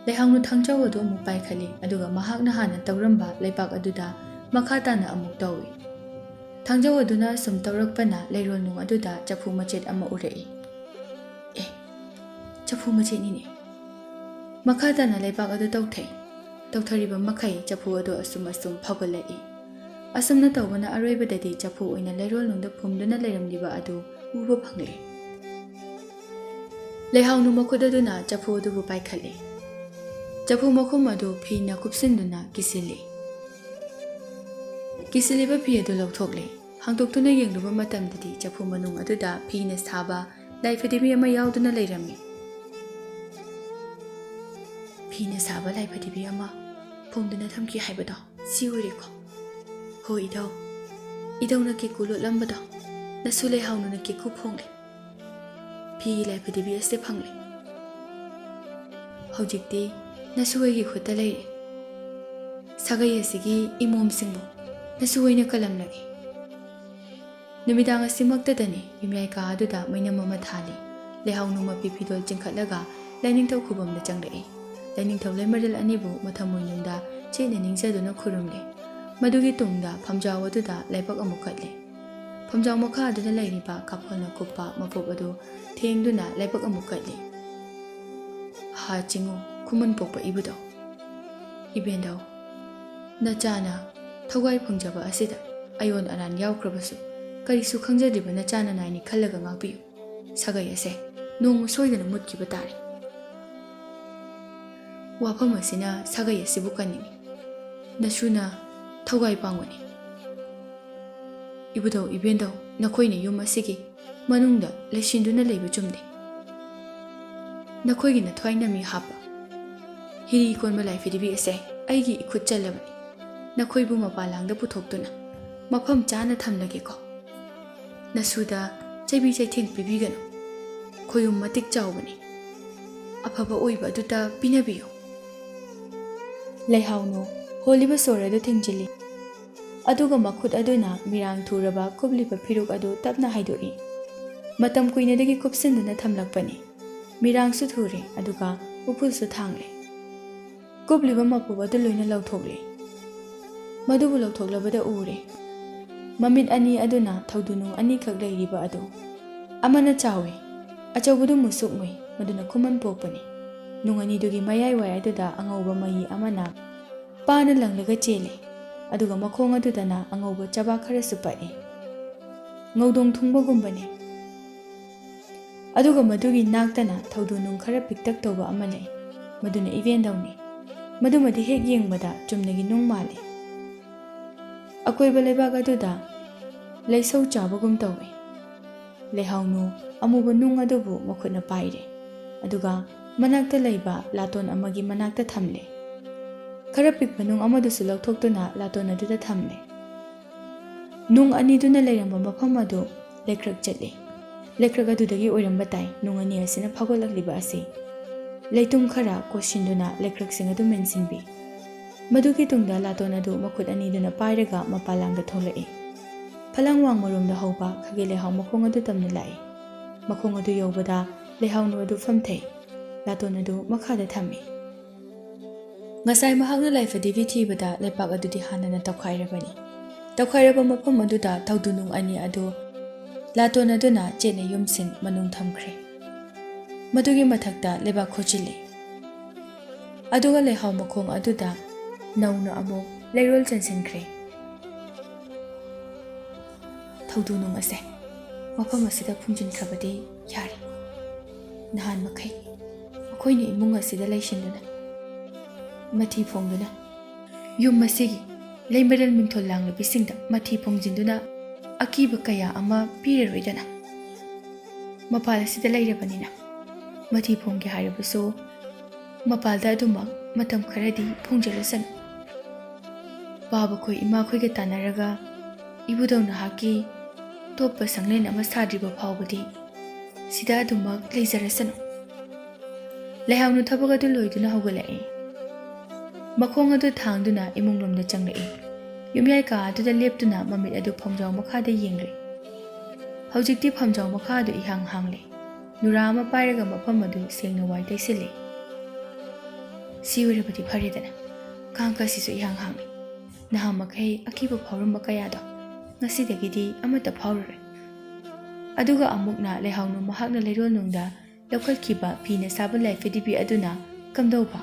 ꯂꯩꯍꯥꯎꯅꯨ ꯊꯥꯡꯖꯧ ꯑꯗꯨ ꯑꯃꯨꯛ ꯄꯥꯏꯈꯠꯂꯤ, ꯑꯗꯨꯒ ꯃꯍꯥꯛꯅ ꯍꯥꯟꯅ ꯇꯧꯔꯝꯕ ꯂꯩꯕꯥꯛ ꯑꯗꯨꯗ ꯃꯈꯥ ꯇꯥꯅ ꯑꯃꯨꯛ ꯇꯧꯏ꯫ ꯊꯥꯡꯖꯧ ꯑꯗꯨꯅ ꯁꯨꯝ ꯇꯧꯔꯛꯄꯅ ꯂꯩꯔꯣꯜ ꯅꯨꯡ ꯑꯗꯨꯗ ꯆꯐꯨ ꯃꯆꯦꯠ ꯑꯃ ꯎꯔꯛꯏ꯫ "ꯑꯦ, ꯆꯐꯨ ꯃꯆꯦꯠꯅꯤꯅꯦ!" ꯃꯈꯥ ꯇꯥꯅ ꯂꯩꯕꯥꯛ ꯑꯗꯨ ꯇꯧꯊꯩ꯫ ꯇꯧꯊꯔꯤꯕ ꯃꯈꯩ ꯆꯐꯨ ꯑꯗꯨ ꯑꯁꯨꯝ ꯑꯁꯨꯝ ꯐꯥꯎꯒꯠꯂꯛꯏ꯫ ꯑꯁꯨꯝꯅ ꯇꯧꯕꯅ ꯑꯔꯣꯏꯕꯗꯗꯤ ꯆꯐꯨ ꯑꯣꯏꯅ ꯂꯩꯔꯣꯜ ꯅꯨꯡꯗ ꯐꯨꯝꯗꯨꯅ ꯂꯩꯔꯝꯂꯤꯕ ꯑꯗꯨ ꯎꯕ ꯐꯪꯂꯦ꯫ ꯂꯩꯍꯥꯎꯅꯨ ꯃꯈꯨꯠ ꯑꯗꯨꯅ ꯆꯐꯨ ꯑꯗꯨꯕꯨ ꯄꯥꯏꯈꯠꯂꯤ꯫ ꯆꯐꯨ ꯃꯈꯨꯝ ꯑꯗꯨ ꯐꯤꯅ ꯀꯨꯞꯁꯤꯟꯗꯨꯅ ꯀꯤꯁꯤꯜꯂꯤ꯫ ꯀꯤꯁꯤꯜꯂꯤꯕ ꯐꯤ ꯑꯗꯨ ꯂꯧꯊꯣꯛꯂꯦ꯫ ꯍꯥꯡꯗꯣꯛꯇꯨꯅ ꯌꯦꯡꯂꯨꯕ ꯃꯇꯝꯗꯗꯤ ꯆꯐꯨ ꯃꯅꯨꯡ ꯑꯗꯨꯗ ꯐꯤꯅ ꯁꯥꯕ ꯂꯥꯏꯐꯗꯤꯕꯤ ꯑꯃ ꯌꯥꯎꯗꯨꯅ ꯂꯩꯔꯝꯃꯤ꯫ "ꯐꯤꯅ ꯁꯥꯕ ꯂꯥꯏꯐꯗꯤꯕꯤ ꯑꯃ ꯐꯨꯝꯗꯨꯅ ꯊꯝꯈꯤ ꯍꯥꯏꯕꯗꯣ ꯁꯤ ꯑꯣꯏꯔꯦꯀꯣ?" "ꯍꯣꯏ ꯏꯙꯧ, ꯏꯙꯧꯅ ꯀꯦꯀꯨ ꯂꯣꯠꯂꯝꯕꯗꯣ ꯅꯁꯨ ꯂꯩꯍꯥꯎꯅꯨꯅ ꯀꯦꯀꯨ ꯐꯣꯡꯂꯦ꯫ ꯐꯤꯒꯤ ꯂꯥꯏꯐꯗꯤꯕꯤ ꯑꯁꯤ ꯐꯪꯂꯦ꯫ ꯍꯧꯖꯤꯛꯇꯤ ꯅꯁꯨ ꯑꯩꯒꯤ ꯈꯨꯠꯇ ꯂꯩꯔꯦ꯫ ꯁꯥꯒꯩ ꯑꯁꯤꯒꯤ ꯏꯃꯣꯝꯁꯤꯡꯕꯨ ꯅꯁꯨ ꯑꯣꯏꯅ ꯀꯜꯂꯝꯂꯒꯦ꯫ ꯅꯨꯃꯤꯗꯥꯡ ꯑꯁꯤꯃꯛꯇꯗꯅꯤ ꯌꯨꯝꯌꯥꯏ ꯀꯥ ꯑꯗꯨꯗ ꯃꯩꯅꯝ ꯑꯃ ꯊꯥꯜꯂꯤ꯫ ꯂꯩꯍꯥꯎꯅꯨ ꯃꯄꯤ ꯐꯤꯗꯣꯜ ꯆꯤꯡꯈꯠꯂꯒ ꯂꯥꯏꯅꯤꯡꯊꯧ ꯈꯨꯕꯝꯗ ꯆꯪꯂꯛꯏ꯫ ꯂꯥꯏꯅꯤꯡꯊꯧ ꯂꯩꯃꯔꯦꯜ ꯑꯅꯤꯕꯨ ꯃꯊꯃꯣꯏꯅꯨꯡꯗ ꯆꯦꯠꯅ ꯅꯤꯡꯖꯗꯨꯅ ꯈꯨꯔꯨꯝꯂꯤ꯫ ꯃꯗꯨꯒꯤ ꯇꯨꯡꯗ ꯐꯝꯖꯥꯎ ꯑꯗꯨꯗ ꯂꯥꯏꯕꯛ ꯑꯃꯨꯛ ꯀꯠꯂꯤ꯫ ꯐꯝꯖꯥꯎ ꯃꯈꯥ ꯑꯗꯨꯗ ꯂꯩꯔꯤꯕ ꯀꯥꯐꯣꯜꯅ ꯀꯨꯞꯄ ꯃꯄꯣꯞ ꯑꯗꯨ ꯊꯦꯡꯗꯨꯅ ꯂꯥꯏꯕꯛ ꯑꯃꯨꯛ ꯀꯠꯂꯤ꯫ ꯍꯥ ꯆꯤꯡꯉꯨ, ꯈꯨꯃꯟ ꯄꯣꯛꯄ ꯏꯕꯨꯙꯧ꯫ ꯏꯕꯦꯟꯗꯧ, ꯅꯆꯥꯅ ꯊꯧꯒꯥꯏ ꯐꯪꯖꯕ ꯑꯁꯤꯗ ꯑꯌꯣꯟ ꯑꯔꯥꯟ ꯌꯥꯎꯈ꯭ꯔꯕꯁꯨ ꯀꯔꯤꯁꯨ ꯈꯪꯖꯗ꯭ꯔꯤꯕ ꯅꯆꯥꯅ ꯅꯥꯏꯅꯤ ꯈꯜꯂꯒ ꯉꯥꯛꯄꯤꯌꯨ꯫ ꯁꯥꯒꯩ ꯑꯁꯦ ꯅꯣꯡꯃ ꯁꯣꯏꯗꯅ ꯃꯨꯠꯈꯤꯕ ꯇꯥꯔꯦ꯫ ꯋꯥꯐꯝ ꯑꯁꯤꯅ ꯁꯥꯒꯩ ꯑꯁꯤꯕꯨ ꯀꯟꯅꯤꯡꯏ꯫ ꯅꯁꯨꯅ ꯊꯧꯒꯥꯏ ꯄꯥꯡꯕꯅꯤ꯫ ꯏꯕꯨꯙꯧ ꯏꯕꯦꯟꯗꯧ, ꯅꯈꯣꯏꯅ ꯌꯨꯝ ꯑꯁꯤꯒꯤ ꯃꯅꯨꯡꯗ ꯂꯩꯁꯤꯟꯗꯨꯅ ꯂꯩꯕ ꯆꯨꯝꯗꯦ꯫ ꯅꯈꯣꯏꯒꯤ ꯅꯊ꯭ꯋꯥꯏ ꯅꯝꯃꯤ ꯍꯥꯞꯄ ꯍꯤꯔꯤ ꯀꯣꯟꯕ ꯂꯥꯏꯐꯤꯗꯤꯕꯤ ꯑꯁꯦ ꯑꯩꯒꯤ ꯏꯈꯨꯠ ꯆꯜꯂꯕꯅꯤ꯫ ꯅꯈꯣꯏꯕꯨ ꯃꯄꯥꯟ ꯂꯥꯡꯗ ꯄꯨꯊꯣꯛꯇꯨꯅ ꯃꯐꯝ ꯆꯥꯅ ꯊꯝꯂꯒꯦꯀꯣ꯫ ꯅꯁꯨꯗ ꯆꯩꯕꯤ ꯆꯩꯊꯦꯡ ꯄꯤꯕꯤꯒꯅꯨ꯫ ꯈꯣꯌꯨꯝ ꯃꯇꯤꯛ ꯆꯥꯎꯕꯅꯤ꯫ ꯑꯐꯕ ꯑꯣꯏꯕ ꯑꯗꯨꯇ ꯄꯤꯅꯕꯤꯌꯨ꯫ ꯂꯩꯍꯥꯎꯅꯨ ꯍꯣꯜꯂꯤꯕ ꯁꯣꯔ ꯑꯗꯨ ꯊꯤꯡꯖꯤꯜꯂꯤ꯫ ꯑꯗꯨꯒ ꯃꯈꯨꯠ ꯑꯗꯨꯅ ꯃꯤꯔꯥꯡ ꯊꯨꯔꯕ ꯀꯨꯞꯂꯤꯕ ꯐꯤꯔꯨꯛ ꯑꯗꯨ ꯇꯞꯅ ꯍꯥꯏꯗꯣꯛꯏ꯫ ꯃꯇꯝ ꯀꯨꯏꯅꯗꯒꯤ ꯀꯨꯞꯁꯤꯟꯗꯨꯅ ꯊꯝꯂꯛꯄꯅꯤ꯫ ꯃꯤꯔꯥꯡꯁꯨ ꯊꯨꯔꯦ, ꯑꯗꯨꯒ ꯎꯐꯨꯜꯁꯨ ꯊꯥꯡꯂꯦ꯫ ꯀꯨꯞꯂꯤꯕ ꯃꯄꯨꯞ ꯑꯗꯨ ꯂꯣꯏꯅ ꯂꯧꯊꯣꯛꯂꯦ꯫ ꯃꯗꯨꯕꯨ ꯂꯧꯊꯣꯛꯂꯕꯗ ꯎꯔꯦ, ꯃꯃꯤꯠ ꯑꯅꯤ ꯑꯗꯨꯅ ꯊꯧꯗꯨꯅꯨꯡ ꯑꯅꯤꯈꯛ ꯂꯩꯔꯤꯕ ꯑꯗꯨ꯫ ꯑꯃꯅ ꯆꯥꯎꯏ, ꯑꯆꯧꯕꯗꯨ ꯃꯨꯁꯨꯛ ꯃꯨꯏ, ꯃꯗꯨꯅ ꯈꯨꯃꯟ ꯄꯣꯛꯄꯅꯤ꯫ ꯅꯨꯡ ꯑꯅꯤꯗꯨꯒꯤ ꯃꯌꯥꯏꯋꯥꯏ ꯑꯗꯨꯗ ꯑꯉꯧꯕ ꯃꯍꯤ ꯑꯃꯅ ꯄꯥꯅ ꯂꯪꯂꯒ ꯆꯦꯜꯂꯤ, ꯑꯗꯨꯒ ꯃꯈꯣꯡ ꯑꯗꯨꯗꯅ ꯑꯉꯧꯕ ꯆꯕꯥꯛ ꯈꯔꯁꯨ ꯄꯛꯏ꯫ ꯉꯧꯗꯣꯡ ꯊꯨꯡꯕꯒꯨꯝꯕꯅꯤ꯫ ꯑꯗꯨꯒ ꯃꯗꯨꯒꯤ ꯅꯥꯛꯇꯅ ꯊꯧꯗꯨꯅꯨꯡ ꯈꯔ ꯄꯤꯛꯇꯛ ꯇꯧꯕ ꯑꯃ ꯂꯩ, ꯃꯗꯨꯅ ꯏꯕꯦꯟꯗꯧꯅꯤ꯫ ꯃꯗꯨꯃꯗꯤ ꯍꯦꯛ ꯌꯦꯡꯕꯗ ꯆꯨꯝꯅꯒꯤ ꯅꯨꯡ ꯃꯥꯜꯂꯤ꯫ ꯑꯀꯣꯏꯕ ꯂꯩꯕꯥꯛ ꯑꯗꯨꯗ ꯂꯩꯁꯧ ꯆꯥꯕꯒꯨꯝ ꯇꯧꯏ꯫ ꯂꯩꯍꯥꯎꯅꯨ ꯑꯃꯨꯕ ꯅꯨꯡ ꯑꯗꯨꯕꯨ ꯃꯈꯨꯠꯅ ꯄꯥꯏꯔꯦ, ꯑꯗꯨꯒ ꯃꯅꯥꯛꯇ ꯂꯩꯕ ꯂꯥꯇꯣꯟ ꯑꯃꯒꯤ ꯃꯅꯥꯛꯇ ꯊꯝꯂꯦ꯫ ꯈꯔ ꯄꯤꯛꯄ ꯅꯨꯡ ꯑꯃꯗꯨꯁꯨ ꯂꯧꯊꯣꯛꯇꯨꯅ ꯂꯥꯇꯣꯟ ꯑꯗꯨꯗ ꯊꯝꯂꯦ꯫ ꯅꯨꯡ ꯑꯅꯤꯗꯨꯅ ꯂꯩꯔꯝꯕ ꯃꯐꯝ ꯑꯗꯨ ꯂꯩꯀ꯭ꯔꯛ ꯆꯠꯂꯤ꯫ ꯂꯩꯀ꯭ꯔꯛ ꯑꯗꯨꯗꯒꯤ ꯑꯣꯏꯔꯝꯕ ꯇꯥꯏ ꯅꯨꯡ ꯑꯅꯤ ꯑꯁꯤꯅ ꯐꯥꯒꯠꯂꯛꯂꯤꯕ ꯑꯁꯤ꯫ ꯂꯩꯇꯨꯝ ꯈꯔ ꯀꯣꯠꯁꯤꯟꯗꯨꯅ ꯂꯩꯀ꯭ꯔꯛꯁꯤꯡ ꯑꯗꯨ ꯃꯦꯟꯁꯤꯟꯕꯤ꯫ ꯃꯗꯨꯒꯤ ꯇꯨꯡꯗ ꯂꯥꯇꯣꯟ ꯑꯗꯨ ꯃꯈꯨꯠ ꯑꯅꯤꯗꯨꯅ ꯄꯥꯏꯔꯒ ꯃꯄꯥꯂꯥꯡꯗ ꯊꯣꯛꯂꯛꯏ꯫ ꯐꯂꯥꯡ ꯋꯥꯡꯃꯔꯣꯝꯗ ꯍꯧꯕ ꯈꯥꯒꯦ ꯂꯩꯍꯥꯎ ꯃꯈꯣꯡ ꯑꯗꯨ ꯇꯝꯅ ꯂꯥꯛꯏ꯫ ꯃꯈꯣꯡ ꯑꯗꯨ ꯌꯧꯕꯗ ꯂꯩꯍꯥꯎꯅꯨ ꯑꯗꯨ ꯐꯝꯊꯩ꯫ ꯂꯥꯇꯣꯟ ꯑꯗꯨ ꯃꯈꯥꯗ ꯊꯝꯃꯤ꯫ ꯉꯁꯥꯏ ꯃꯍꯥꯛꯅ ꯂꯥꯏꯐꯗꯤꯕꯤ ꯊꯤꯕꯗ ꯂꯩꯄꯥꯛ ꯑꯗꯨꯗꯤ ꯍꯥꯟꯅꯅ ꯇꯧꯈꯥꯏꯔꯕꯅꯤ꯫ ꯇꯧꯈꯥꯏꯔꯕ ꯃꯐꯝ ꯑꯗꯨꯗ ꯊꯧꯗꯨꯅꯨꯡ ꯑꯅꯤ ꯑꯗꯨ ꯂꯥꯇꯣꯟ ꯑꯗꯨꯅ ꯆꯦꯠꯅ ꯌꯨꯝꯁꯤꯟ ꯃꯅꯨꯡ ꯊꯝꯈ꯭ꯔꯦ꯫ ꯃꯗꯨꯒꯤ ꯃꯊꯛꯇ ꯂꯩꯕꯥꯛ ꯈꯣꯠꯆꯤꯜꯂꯤ꯫ ꯑꯗꯨꯒ ꯂꯩꯍꯥꯎ ꯃꯈꯣꯡ ꯑꯗꯨꯗ ꯅꯧꯅ ꯑꯃꯨꯛ ꯂꯩꯔꯣꯜ ꯆꯟꯁꯤꯟꯈ꯭ꯔꯦ꯫ ꯊꯧꯗꯨꯅꯨꯡ ꯑꯁꯦ ꯃꯐꯝ ꯑꯁꯤꯗ ꯐꯨꯝꯖꯤꯟꯈ꯭ꯔꯕꯗꯤ ꯌꯥꯔꯦ꯫ ꯅꯍꯥꯟ ꯃꯈꯩ ꯑꯩꯈꯣꯏꯅ ꯏꯃꯨꯡ ꯑꯁꯤꯗ ꯂꯩꯁꯤꯟꯗꯨꯅ, ꯃꯊꯤ ꯐꯣꯡꯗꯨꯅ, ꯌꯨꯝ ꯑꯁꯤꯒꯤ ꯂꯩꯃꯔꯦꯜ ꯃꯤꯡꯊꯣꯜ ꯂꯥꯡꯂꯕꯤꯁꯤꯡꯗ ꯃꯊꯤ ꯐꯣꯡꯖꯤꯟꯗꯨꯅ ꯑꯀꯤꯕ ꯀꯌꯥ ꯑꯃ ꯄꯤꯔꯔꯣꯏꯗꯅ꯫ ꯃꯄꯥꯜ ꯑꯁꯤꯗ ꯂꯩꯔꯕꯅꯤꯅ ꯃꯊꯤ ꯐꯣꯡꯒꯦ ꯍꯥꯏꯔꯕꯁꯨ ꯃꯄꯥꯜꯗ ꯑꯗꯨꯃꯛ ꯃꯇꯝ ꯈꯔꯗꯤ ꯐꯣꯡꯖꯔꯁꯅꯨ꯫ ꯄꯥꯕꯈꯣꯏ ꯏꯃꯥꯈꯣꯏꯒ ꯇꯥꯟꯅꯔꯒ ꯏꯕꯨꯙꯧ ꯅꯍꯥꯛꯀꯤ ꯇꯣꯞꯄ ꯁꯪꯂꯦꯟ ꯑꯃ ꯁꯥꯗ꯭ꯔꯤꯕ ꯐꯥꯎꯕꯗꯤ ꯁꯤꯗ ꯑꯗꯨꯃꯛ ꯂꯩꯖꯔꯁꯅꯨ꯫ ꯂꯩꯍꯥꯎꯅꯨ ꯊꯕꯛ ꯑꯗꯨ ꯂꯣꯏꯗꯨꯅ ꯍꯧꯒꯠꯂꯛꯏ꯫ ꯃꯈꯣꯡ ꯑꯗꯨ ꯊꯥꯡꯗꯨꯅ ꯏꯃꯨꯡꯂꯣꯝꯗ ꯆꯪꯂꯛꯏ꯫ ꯌꯨꯝꯌꯥꯏ ꯀꯥ ꯑꯗꯨꯗ ꯂꯦꯞꯇꯨꯅ ꯃꯃꯤꯠ ꯑꯗꯨ ꯐꯣꯡꯖꯥꯎ ꯃꯈꯥꯗ ꯌꯦꯡꯂꯤ꯫ ꯍꯧꯖꯤꯛꯇꯤ ꯐꯝꯖꯥꯎ ꯃꯈꯥ ꯑꯗꯨ ꯏꯍꯥꯡ ꯍꯥꯡꯂꯤ꯫ ꯅꯨꯔꯥ ꯑꯃ ꯄꯥꯏꯔꯒ ꯃꯐꯝ ꯑꯗꯨ ꯁꯦꯡꯅ ꯋꯥꯏ ꯇꯩꯁꯤꯜꯂꯤ꯫ ꯁꯤ ꯑꯣꯏꯔꯕꯗꯤ ꯐꯔꯦꯗꯅ꯫ ꯀꯥꯡꯀ ꯑꯁꯤꯁꯨ ꯏꯍꯥꯡ ꯍꯥꯡꯂꯤ꯫ ꯅꯍꯥ ꯃꯈꯩ ꯑꯀꯤꯕ ꯐꯥꯎꯔꯝꯕ ꯀꯌꯥꯗꯣ ꯉꯁꯤꯗꯒꯤꯗꯤ ꯑꯃꯠꯇ ꯐꯥꯎꯔꯔꯣꯏ꯫ ꯑꯗꯨꯒ ꯑꯃꯨꯛꯅ ꯂꯩꯍꯥꯎꯅꯨ ꯃꯍꯥꯛꯅ ꯂꯩꯔꯣꯜꯅꯨꯡꯗ ꯂꯧꯈꯠꯈꯤꯕ ꯐꯤꯅ ꯁꯥꯕ ꯂꯥꯏꯐꯗꯤꯕꯤ ꯑꯗꯨꯅ ꯀꯝꯗꯧꯕ?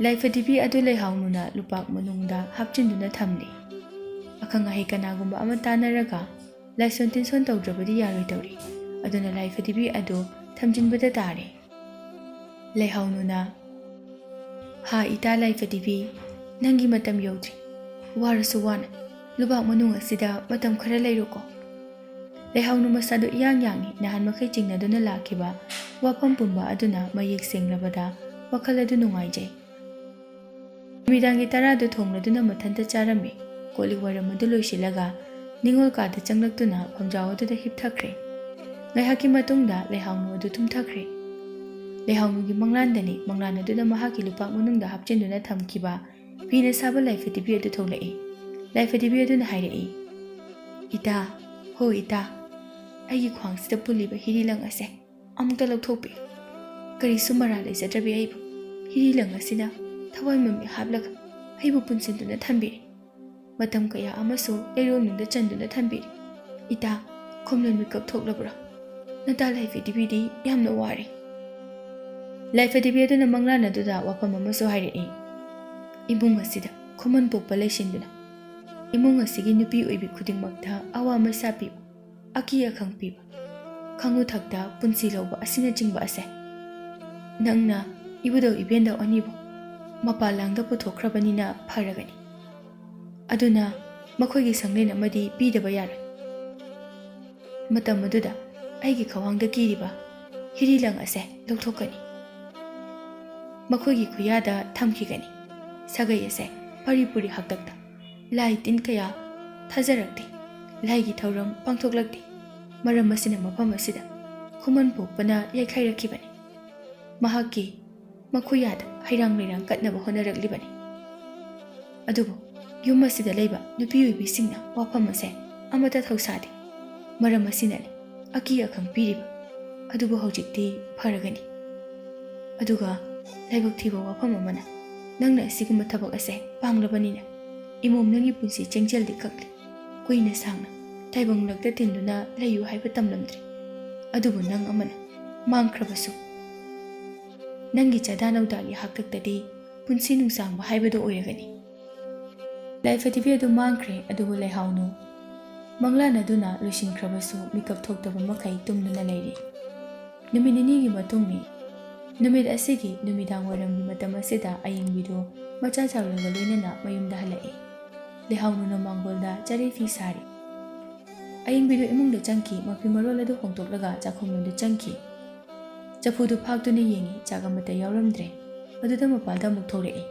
ꯂꯥꯏꯐꯗꯤꯕꯤ ꯑꯗꯨ ꯂꯩꯍꯥꯎꯅꯨꯅ ꯂꯨꯄꯥꯛ ꯃꯅꯨꯡꯗ ꯍꯥꯞꯆꯤꯟꯗꯨꯅ ꯊꯝꯂꯤ꯫ ꯑꯈꯪ ꯑꯍꯩ ꯀꯅꯥꯒꯨꯝꯕ ꯑꯃ ꯇꯥꯟꯅꯔꯒ ꯂꯥꯏꯁꯣꯟ ꯇꯤꯟꯁꯣꯟ ꯇꯧꯗ꯭ꯔꯕꯗꯤ ꯌꯥꯔꯣꯏꯗꯧꯔꯤ꯫ ꯑꯗꯨꯅ ꯂꯥꯏꯐꯗꯤꯕꯤ ꯑꯗꯨ ꯊꯝꯖꯤꯟꯕꯗ ꯇꯥꯔꯦ꯫ ꯂꯩꯍꯥꯎꯅꯨꯅ, "ꯍꯥ ꯏꯇꯥ ꯂꯥꯏꯐꯗꯤꯕꯤ, ꯅꯪꯒꯤ ꯃꯇꯝ ꯌꯧꯗ꯭ꯔꯤ꯫ ꯋꯥꯔꯁꯨ ꯋꯥꯅ ꯂꯨꯕꯥꯛ ꯃꯅꯨꯡ ꯑꯁꯤꯗ ꯃꯇꯝ ꯈꯔ ꯂꯩꯔꯨꯀꯣ꯫" ꯂꯩꯍꯥꯎꯅꯨ ꯃꯁꯥꯗꯨ ꯏꯌꯥꯡ ꯌꯥꯡꯏ꯫ ꯅꯍꯥꯟ ꯃꯈꯩ ꯆꯤꯡꯅꯗꯨꯅ ꯂꯥꯛꯈꯤꯕ ꯋꯥꯐꯝ ꯄꯨꯝꯕ ꯑꯗꯨꯅ ꯃꯌꯦꯛ ꯁꯦꯡꯂꯕꯗ ꯋꯥꯈꯜ ꯑꯗꯨ ꯅꯨꯡꯉꯥꯏꯖꯩ꯫ ꯅꯨꯃꯤꯗꯥꯡꯒꯤ ꯇꯔꯥꯗꯨ ꯊꯣꯡꯂꯗꯨꯅ ꯃꯊꯟꯇ ꯆꯥꯔꯝꯃꯤ꯫ ꯀꯣꯜꯂꯤꯛ ꯋꯥꯏꯔꯝ ꯑꯗꯨ ꯂꯣꯏꯁꯤꯜꯂꯒ ꯅꯤꯉꯣꯜ ꯀꯥꯗ ꯆꯪꯂꯛꯇꯨꯅ ꯐꯝꯖꯥꯎ ꯑꯗꯨꯗ ꯍꯤꯞꯊꯈ꯭ꯔꯦ꯫ ꯉꯥꯏꯍꯥꯛꯀꯤ ꯃꯇꯨꯡꯗ ꯂꯩꯍꯥꯎꯅꯨ ꯑꯗꯨ ꯇꯨꯝꯊꯈ꯭ꯔꯦ꯫ ꯂꯩꯍꯥꯎꯅꯨꯒꯤ ꯃꯪꯂꯥꯟꯗꯅꯤ ꯃꯪꯂꯥꯟ ꯑꯗꯨꯗ ꯃꯍꯥꯛꯀꯤ ꯂꯨꯄꯥꯛ ꯃꯅꯨꯡꯗ ꯍꯥꯞꯆꯤꯟꯗꯨꯅ ꯊꯝꯈꯤꯕ ꯐꯤꯅ ꯁꯥꯕ ꯂꯥꯏꯐꯗꯤꯕꯤ ꯑꯗꯨ ꯊꯣꯛꯂꯛꯏ꯫ ꯂꯥꯏꯐꯗꯤꯕꯤ ꯑꯗꯨꯅ ꯍꯥꯏꯔꯛꯏ, "ꯏꯇꯥ, ꯍꯣ ꯏꯇꯥ, ꯑꯩꯒꯤ ꯈ꯭ꯋꯥꯡꯁꯤꯗ ꯄꯨꯜꯂꯤꯕ ꯍꯤꯔꯤꯂꯪ ꯑꯁꯦ ꯑꯃꯨꯛꯇ ꯂꯧꯊꯣꯛꯄꯤꯌꯨ꯫ ꯀꯔꯤꯁꯨ ꯃꯔꯥꯜ ꯂꯩꯖꯗ꯭ꯔꯕꯤ ꯑꯩꯕꯨ ꯍꯤꯔꯤꯂꯪ ꯑꯁꯤꯅ ꯊꯋꯥꯏ ꯃꯃꯤ ꯍꯥꯞꯂꯒ ꯑꯩꯕꯨ ꯄꯨꯟꯁꯤꯟꯗꯨꯅ ꯊꯝꯕꯤꯔꯤ꯫ ꯃꯇꯝ ꯀꯌꯥ ꯑꯃꯁꯨ ꯂꯩꯔꯣꯜ ꯅꯨꯡꯗ ꯆꯟꯗꯨꯅ ꯊꯝꯕꯤꯔꯤ꯫ ꯏꯇꯥ, ꯈꯣꯝꯂꯟ ꯃꯤꯀꯞ ꯊꯣꯛꯂꯕ꯭ꯔꯣ? ꯅꯇꯥ ꯂꯥꯏꯐꯗꯤꯕꯤꯗꯤ ꯌꯥꯝꯅ ꯋꯥꯔꯦ꯫" ꯂꯥꯏꯐꯗꯤꯕꯤ ꯑꯗꯨꯅ ꯃꯪꯂꯥꯟ ꯑꯗꯨꯗ ꯋꯥꯐꯝ ꯑꯃꯁꯨ ꯍꯥꯏꯔꯛꯏ꯫ ꯏꯃꯨꯡ ꯑꯁꯤꯗ ꯈꯨꯃꯟ ꯄꯣꯛꯄ ꯂꯩꯁꯤꯟꯗꯨꯅ ꯏꯃꯨꯡ ꯑꯁꯤꯒꯤ ꯅꯨꯄꯤ ꯑꯣꯏꯕꯤ ꯈꯨꯗꯤꯡꯃꯛꯇ ꯑꯋꯥ ꯃꯩꯁꯥ ꯄꯤꯕ, ꯑꯀꯤ ꯑꯈꯪ ꯄꯤꯕ, ꯈꯪꯉꯨ ꯊꯛꯇ ꯄꯨꯟꯁꯤ ꯂꯧꯕ ꯑꯁꯤꯅꯆꯤꯡꯕ ꯑꯁꯦ ꯅꯪꯅ ꯏꯕꯨꯙꯧ ꯏꯕꯦꯟꯗꯧ ꯑꯅꯤꯕꯨ ꯃꯄꯥꯟ ꯂꯥꯡꯗ ꯄꯨꯊꯣꯛꯈ꯭ꯔꯕꯅꯤꯅ ꯐꯔꯒꯅꯤ꯫ ꯑꯗꯨꯅ ꯃꯈꯣꯏꯒꯤ ꯁꯪꯂꯦꯟ ꯑꯃꯗꯤ ꯄꯤꯗꯕ ꯌꯥꯔꯣꯏ꯫ ꯃꯇꯝ ꯑꯗꯨꯗ ꯑꯩꯒꯤ ꯈ꯭ꯋꯥꯡꯗ ꯀꯤꯔꯤꯕ ꯍꯤꯔꯤꯂꯪ ꯑꯁꯦ ꯂꯧꯊꯣꯛꯀꯅꯤ꯫ ꯃꯈꯣꯏꯒꯤ ꯈꯨꯌꯥꯗ ꯊꯝꯈꯤꯒꯅꯤ꯫ ꯁꯥꯒꯩ ꯑꯁꯦ ꯄꯔꯤ ꯄꯨꯔꯤ ꯍꯥꯛꯇꯛꯇ ꯂꯥꯏ ꯇꯤꯟ ꯀꯌꯥ ꯊꯥꯖꯔꯛꯇꯦ꯫ ꯂꯥꯏꯒꯤ ꯊꯧꯔꯝ ꯄꯥꯡꯊꯣꯛꯂꯛꯇꯦ꯫ ꯃꯔꯝ ꯑꯁꯤꯅ ꯃꯐꯝ ꯑꯁꯤꯗ ꯈꯨꯃꯟ ꯄꯣꯛꯄꯅ ꯌꯩꯈꯥꯏꯔꯛꯈꯤꯕꯅꯤ꯫ ꯃꯍꯥꯛꯀꯤ ꯃꯈꯨꯌꯥꯗ ꯍꯩꯔꯥꯡ ꯂꯩꯔꯥꯡ ꯀꯠꯅꯕ ꯍꯣꯠꯅꯔꯛꯂꯤꯕꯅꯤ꯫ ꯑꯗꯨꯕꯨ ꯌꯨꯝ ꯑꯁꯤꯗ ꯂꯩꯕ ꯅꯨꯄꯤ ꯑꯣꯏꯕꯤꯁꯤꯡꯅ ꯋꯥꯐꯝ ꯑꯁꯦ ꯑꯃꯠꯇ ꯊꯧꯁꯥꯗꯦ꯫ ꯃꯔꯝ ꯑꯁꯤꯅꯅꯤ ꯑꯀꯤ ꯑꯈꯪ ꯄꯤꯔꯤꯕ꯫ ꯑꯗꯨꯕꯨ ꯍꯧꯖꯤꯛꯇꯤ ꯐꯔꯒꯅꯤ꯫ ꯑꯗꯨꯒ ꯂꯥꯏꯕꯛ ꯊꯤꯕ ꯋꯥꯐꯝ ꯑꯃꯅ, ꯅꯪꯅ ꯑꯁꯤꯒꯨꯝꯕ ꯊꯕꯛ ꯑꯁꯦ ꯄꯥꯡꯂꯕꯅꯤꯅ ꯏꯃꯣꯝ ꯅꯪꯒꯤ ꯄꯨꯟꯁꯤ ꯆꯦꯡꯖꯦꯜꯗꯤ ꯀꯛꯂꯤ꯫ ꯀꯨꯏꯅ ꯁꯥꯡꯅ ꯇꯥꯏꯕꯪ ꯂꯛꯇ ꯇꯤꯟꯗꯨꯅ ꯂꯩꯌꯨ ꯍꯥꯏꯕ ꯇꯝꯂꯝꯗ꯭ꯔꯦ꯫ ꯑꯗꯨꯕꯨ ꯅꯪ ꯑꯃꯅ ꯃꯥꯡꯈ꯭ꯔꯕꯁꯨ, ꯅꯪꯒꯤ ꯆꯥꯗꯥ ꯅꯧꯗꯥꯒꯤ ꯍꯥꯛꯇꯛꯇꯗꯤ ꯄꯨꯟꯁꯤ ꯅꯨꯡꯁꯥꯡꯕ ꯍꯥꯏꯕꯗꯨ ꯑꯣꯏꯔꯒꯅꯤ꯫ ꯂꯥꯏꯐꯗꯤꯕꯤ ꯑꯗꯨ ꯃꯥꯡꯈ꯭ꯔꯦ, ꯑꯗꯨꯕꯨ ꯂꯩꯍꯥꯎꯅꯨ ꯃꯪꯂꯥꯟ ꯑꯗꯨꯅ ꯂꯣꯏꯁꯤꯟꯈ꯭ꯔꯕꯁꯨ ꯃꯤꯀꯞ ꯊꯣꯛꯇꯕ ꯃꯈꯩ ꯇꯨꯝꯗꯨꯅ ꯂꯩꯔꯤ꯫ ꯅꯨꯃꯤꯠ ꯅꯤꯅꯤꯒꯤ ꯃꯇꯨꯡꯅꯤ꯫ ꯅꯨꯃꯤꯠ ꯑꯁꯤꯒꯤ ꯅꯨꯃꯤꯗꯥꯡ ꯋꯥꯏꯔꯝꯒꯤ ꯃꯇꯝ ꯑꯁꯤꯗ ꯑꯌꯤꯡꯕꯤꯗꯨ ꯃꯆꯥ ꯆꯥꯎꯔꯒ ꯂꯣꯏꯅꯅ ꯃꯌꯨꯝꯗ ꯍꯜꯂꯛꯏ꯫ ꯂꯩꯍꯥꯎꯅꯨꯅ ꯃꯥꯡꯒꯣꯜꯗ ꯆꯔꯩ ꯐꯤ ꯁꯥꯔꯤ꯫ ꯑꯌꯤꯡꯕꯤꯗꯨ ꯏꯃꯨꯡꯗ ꯆꯪꯈꯤ, ꯃꯐꯤ ꯃꯔꯣꯜ ꯑꯗꯨ ꯍꯣꯡꯗꯣꯛꯂꯒ ꯆꯥꯛꯈꯨꯝꯂꯣꯝꯗ ꯆꯪꯈꯤ꯫ ꯆꯐꯨꯗꯨ ꯐꯥꯛꯇꯨꯅ ꯌꯦꯡꯉꯤ, ꯆꯥꯛ ꯑꯃꯠꯇ ꯌꯥꯎꯔꯝꯗ꯭ꯔꯦ꯫ ꯑꯗꯨꯗ ꯃꯄꯥꯜꯗ ꯑꯃꯨꯛ ꯊꯣꯛꯂꯛꯏ꯫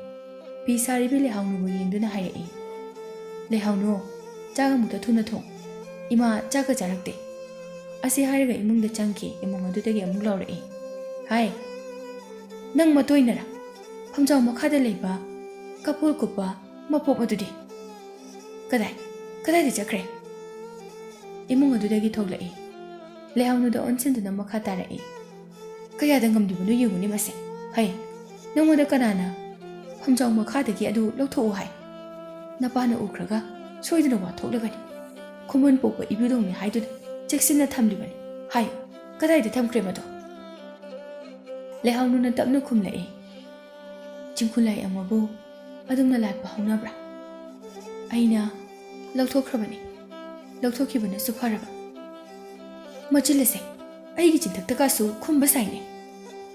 ꯐꯤ ꯁꯥꯔꯤꯕꯤ ꯂꯩꯍꯥꯎꯅꯨꯕꯨ ꯌꯦꯡꯗꯨꯅ ꯍꯥꯏꯔꯛꯏ, "ꯂꯩꯍꯥꯎꯅꯨ, ꯆꯥꯛ ꯑꯃꯨꯛꯇ ꯊꯨꯅ ꯊꯣꯡ꯫ ꯏꯃꯥ ꯆꯥꯛꯀ ꯆꯥꯔꯛꯇꯦ꯫ ꯑꯁꯤ ꯍꯥꯏꯔꯒ ꯏꯃꯨꯡꯗ ꯆꯪꯈꯤ꯫ ꯏꯃꯨꯡ ꯑꯗꯨꯗꯒꯤ ꯑꯃꯨꯛ ꯂꯥꯎꯔꯛꯏ, "ꯍꯥꯏ, ꯅꯪ ꯃꯇꯣꯏꯅꯔ? ꯐꯝꯖꯥꯎ ꯃꯈꯥꯗ ꯂꯩꯕ ꯀꯄꯣꯜ ꯀꯨꯞꯄ ꯃꯄꯣꯞ ꯑꯗꯨꯗꯤ ꯀꯗꯥꯏ, ꯀꯗꯥꯏꯗ ꯆꯠꯈ꯭ꯔꯦ?" ꯏꯃꯨꯡ ꯑꯗꯨꯗꯒꯤ ꯊꯣꯛꯂꯛꯏ꯫ ꯂꯩꯍꯥꯎꯅꯨꯗ ꯑꯣꯟꯁꯤꯟꯗꯨꯅ ꯃꯈꯥ ꯇꯥꯔꯛꯏ, "ꯀꯌꯥꯗ ꯉꯝꯂꯤꯕꯅꯣ ꯌꯦꯡꯉꯨꯅꯦ ꯃꯁꯦ꯫ ꯍꯩ, ꯅꯪꯉꯣꯟꯗ ꯀꯅꯥꯅ ꯐꯝꯖꯥꯎ ꯃꯈꯥꯗꯒꯤ ꯑꯗꯨ ꯂꯧꯊꯣꯛꯎ ꯍꯥꯏ? ꯅꯄꯥꯅ ꯎꯈ꯭ꯔꯒ ꯁꯣꯏꯗꯅ ꯋꯥꯊꯣꯛꯂꯒꯅꯤ꯫ ꯈꯨꯃꯟ ꯄꯣꯛꯄ ꯏꯕꯨꯙꯧꯅꯤ ꯍꯥꯏꯗꯨꯅ ꯆꯦꯛꯁꯤꯟꯅ ꯊꯝꯂꯤꯕꯅꯤ꯫ ꯍꯥꯏꯌꯨ, ꯀꯗꯥꯏꯗ ꯊꯝꯈ꯭ꯔꯦ ꯃꯗꯣ?" ꯂꯩꯍꯥꯎꯅꯨꯅ ꯇꯞꯅ ꯈꯨꯝꯂꯛꯏ, "ꯆꯤꯡꯈꯨꯂꯥꯏ ꯑꯃꯕꯨ ꯑꯗꯨꯝꯅ ꯂꯥꯠꯄ ꯍꯧꯅꯕ꯭ꯔꯥ? ꯑꯩꯅ ꯂꯧꯊꯣꯛꯈ꯭ꯔꯕꯅꯤ꯫ ꯂꯧꯊꯣꯛꯈꯤꯕꯅꯁꯨ ꯐꯔꯕ꯫ ꯃꯆꯤꯜ ꯑꯁꯦ ꯑꯩꯒꯤ ꯆꯤꯟꯊꯛꯇꯒꯁꯨ ꯈꯨꯝꯕ ꯁꯥꯏꯅꯦ!"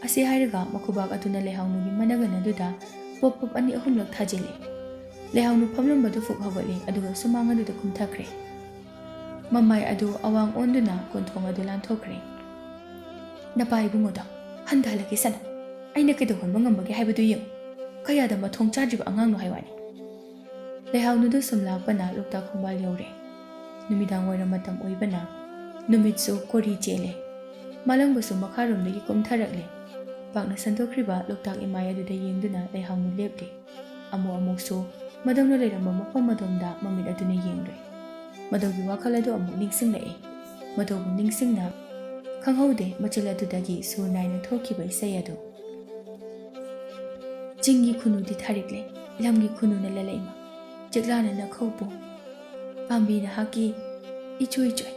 ꯑꯁꯤ ꯍꯥꯏꯔꯒ ꯃꯈꯨꯕꯥꯛ ꯑꯗꯨꯅ ꯂꯩꯍꯥꯎꯅꯨꯒꯤ ꯃꯅꯒꯟ ꯑꯗꯨꯗ ꯄꯣꯞ ꯄꯣꯞ ꯑꯅꯤ ꯑꯍꯨꯝꯂꯛ ꯊꯥꯖꯤꯜꯂꯤ꯫ ꯂꯩꯍꯥꯎꯅꯨ ꯐꯝꯂꯝꯕꯗꯨ ꯐꯨꯛ ꯍꯧꯒꯠꯂꯤ, ꯑꯗꯨꯒ ꯁꯨꯃꯥꯡ ꯑꯗꯨꯗ ꯀꯨꯝꯊꯈ꯭ꯔꯦ꯫ ꯃꯃꯥꯏ ꯑꯗꯨ ꯑꯋꯥꯡ ꯑꯣꯟꯗꯨꯅ ꯀꯣꯟꯊꯣꯡ ꯑꯗꯨ ꯂꯥꯟꯊꯣꯛꯈ꯭ꯔꯦ꯫ "ꯅꯄꯥ ꯏꯕꯨꯡꯉꯣꯗꯣ ꯍꯟꯊꯍꯜꯂꯒꯦ ꯁꯅꯥ꯫ ꯑꯩꯅ ꯀꯩꯗꯧꯍꯟꯕ ꯉꯝꯕꯒꯦ ꯍꯥꯏꯕꯗꯨ ꯌꯦꯡꯉꯨ꯫ ꯀꯌꯥꯗ ꯃꯊꯣꯡ ꯆꯥꯗ꯭ꯔꯤꯕ ꯑꯉꯥꯡꯅꯣ ꯍꯥꯏ ꯋꯥꯅꯤ!" ꯂꯩꯍꯥꯎꯅꯨꯗꯨ ꯁꯨꯝ ꯂꯥꯛꯄꯅ ꯂꯣꯛꯇꯥꯛ ꯈꯣꯡꯕꯥꯜ ꯌꯧꯔꯦ꯫ ꯅꯨꯃꯤꯗꯥꯡ ꯋꯥꯏꯔꯝ ꯃꯇꯝ ꯑꯣꯏꯕꯅ ꯅꯨꯃꯤꯠꯁꯨ ꯀꯣꯔꯤ ꯆꯦꯜꯂꯦ꯫ ꯃꯥꯂꯪꯕꯁꯨ ꯃꯈꯥꯔꯣꯝꯗꯒꯤ ꯀꯨꯝꯊꯔꯛꯂꯦ꯫ ꯄꯥꯛꯅ ꯁꯟꯗꯣꯛꯈ꯭ꯔꯤꯕ ꯂꯣꯛꯇꯥꯛ ꯏꯃꯥꯏ ꯑꯗꯨꯗ ꯌꯦꯡꯗꯨꯅ ꯂꯩꯍꯥꯎꯅꯨ ꯂꯦꯞꯂꯤ꯫ ꯑꯃꯨꯛ ꯑꯃꯨꯛꯁꯨ ꯃꯗꯧꯅ ꯂꯩꯔꯝꯕ ꯃꯐꯝ ꯑꯗꯣꯝꯗ ꯃꯃꯤꯠ ꯑꯗꯨꯅ ꯌꯦꯡꯂꯨꯏ꯫ ꯃꯗꯧꯒꯤ ꯋꯥꯈꯜ ꯑꯗꯨ ꯑꯃꯨꯛ ꯅꯤꯡꯁꯤꯡꯂꯛꯏ꯫ ꯃꯗꯧꯕꯨ ꯅꯤꯡꯁꯤꯡꯅ ꯈꯪꯍꯧꯗꯦ ꯃꯆꯤꯜ ꯑꯗꯨꯗꯒꯤ ꯁꯨꯔ ꯅꯥꯏꯅ ꯊꯣꯛꯈꯤꯕ ꯏꯁꯩ ꯑꯗꯨ꯫ "ꯆꯤꯡꯒꯤ ꯈꯨꯅꯨꯗꯤ ꯊꯥꯔꯤꯛꯂꯦ, ꯂꯝꯒꯤ ꯈꯨꯅꯨꯅ ꯂꯂꯩꯃ꯫ ꯆꯦꯛꯂꯥꯅ ꯅꯈꯧꯄꯨ, ꯄꯥꯝꯕꯤꯅ ꯍꯥꯛꯀꯤ ꯏꯆꯣꯏ ꯆꯣꯏ꯫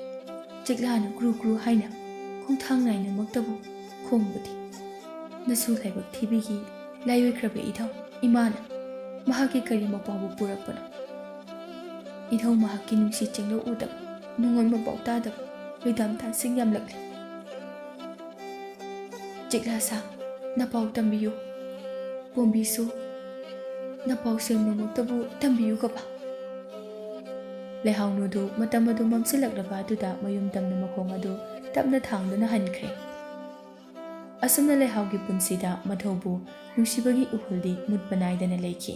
ꯆꯦꯛꯂꯥꯅ ꯀ꯭ꯔꯨ ꯀ꯭ꯔꯨ ꯍꯥꯏꯅ ꯈꯣꯡꯊꯥꯡ ꯅꯥꯏꯅꯃꯛꯇꯕꯨ ꯈꯣꯡꯕꯗꯤ ꯅꯁꯨ ꯂꯥꯏꯕꯛ ꯊꯤꯕꯤꯒꯤ ꯂꯥꯏꯑꯣꯏꯈ꯭ꯔꯕ ꯏꯙꯧ ꯏꯃꯥꯅ ꯃꯍꯥꯛꯀꯤ ꯀꯔꯤ ꯃꯄꯥꯎꯕꯨ ꯄꯨꯔꯛꯄꯅꯣ? ꯏꯙꯧ ꯃꯍꯥꯛꯀꯤ ꯅꯨꯡꯁꯤ ꯆꯦꯡꯂꯧ ꯎꯗꯕ, ꯅꯨꯡꯉꯣꯟ ꯃꯄꯥꯎ ꯇꯥꯗꯕ ꯂꯣꯏꯗꯥꯝ ꯇꯥꯟꯁꯤꯡ ꯌꯥꯝꯂꯛꯂꯦ꯫ ꯆꯦꯛꯂꯥ ꯁꯥ, ꯅꯄꯥꯎ ꯇꯝꯕꯤꯌꯨ꯫ ꯄꯣꯝꯕꯤꯁꯨ, ꯅꯄꯥꯎ ꯁꯦꯡꯅꯃꯛꯇꯕꯨ ꯇꯝꯕꯤꯌꯨ ꯀꯕꯥ꯫" ꯂꯩꯍꯥꯎꯅꯨꯗꯨ ꯃꯇꯝ ꯑꯗꯨ ꯃꯝꯁꯤꯜꯂꯛꯂꯕ ꯑꯗꯨꯗ ꯃꯌꯨꯝ ꯇꯝꯅ ꯃꯈꯣꯡ ꯑꯗꯨ ꯇꯞꯅ ꯊꯥꯡꯗꯨꯅ ꯍꯟꯈ꯭ꯔꯦ꯫ ꯑꯁꯨꯝꯅ ꯂꯩꯍꯥꯎꯒꯤ ꯄꯨꯟꯁꯤꯗ ꯃꯙꯧꯕꯨ ꯅꯨꯡꯁꯤꯕꯒꯤ ꯏꯍꯨꯜꯗꯤ ꯃꯨꯠꯄ ꯅꯥꯏꯗꯅ ꯂꯩꯈꯤ꯫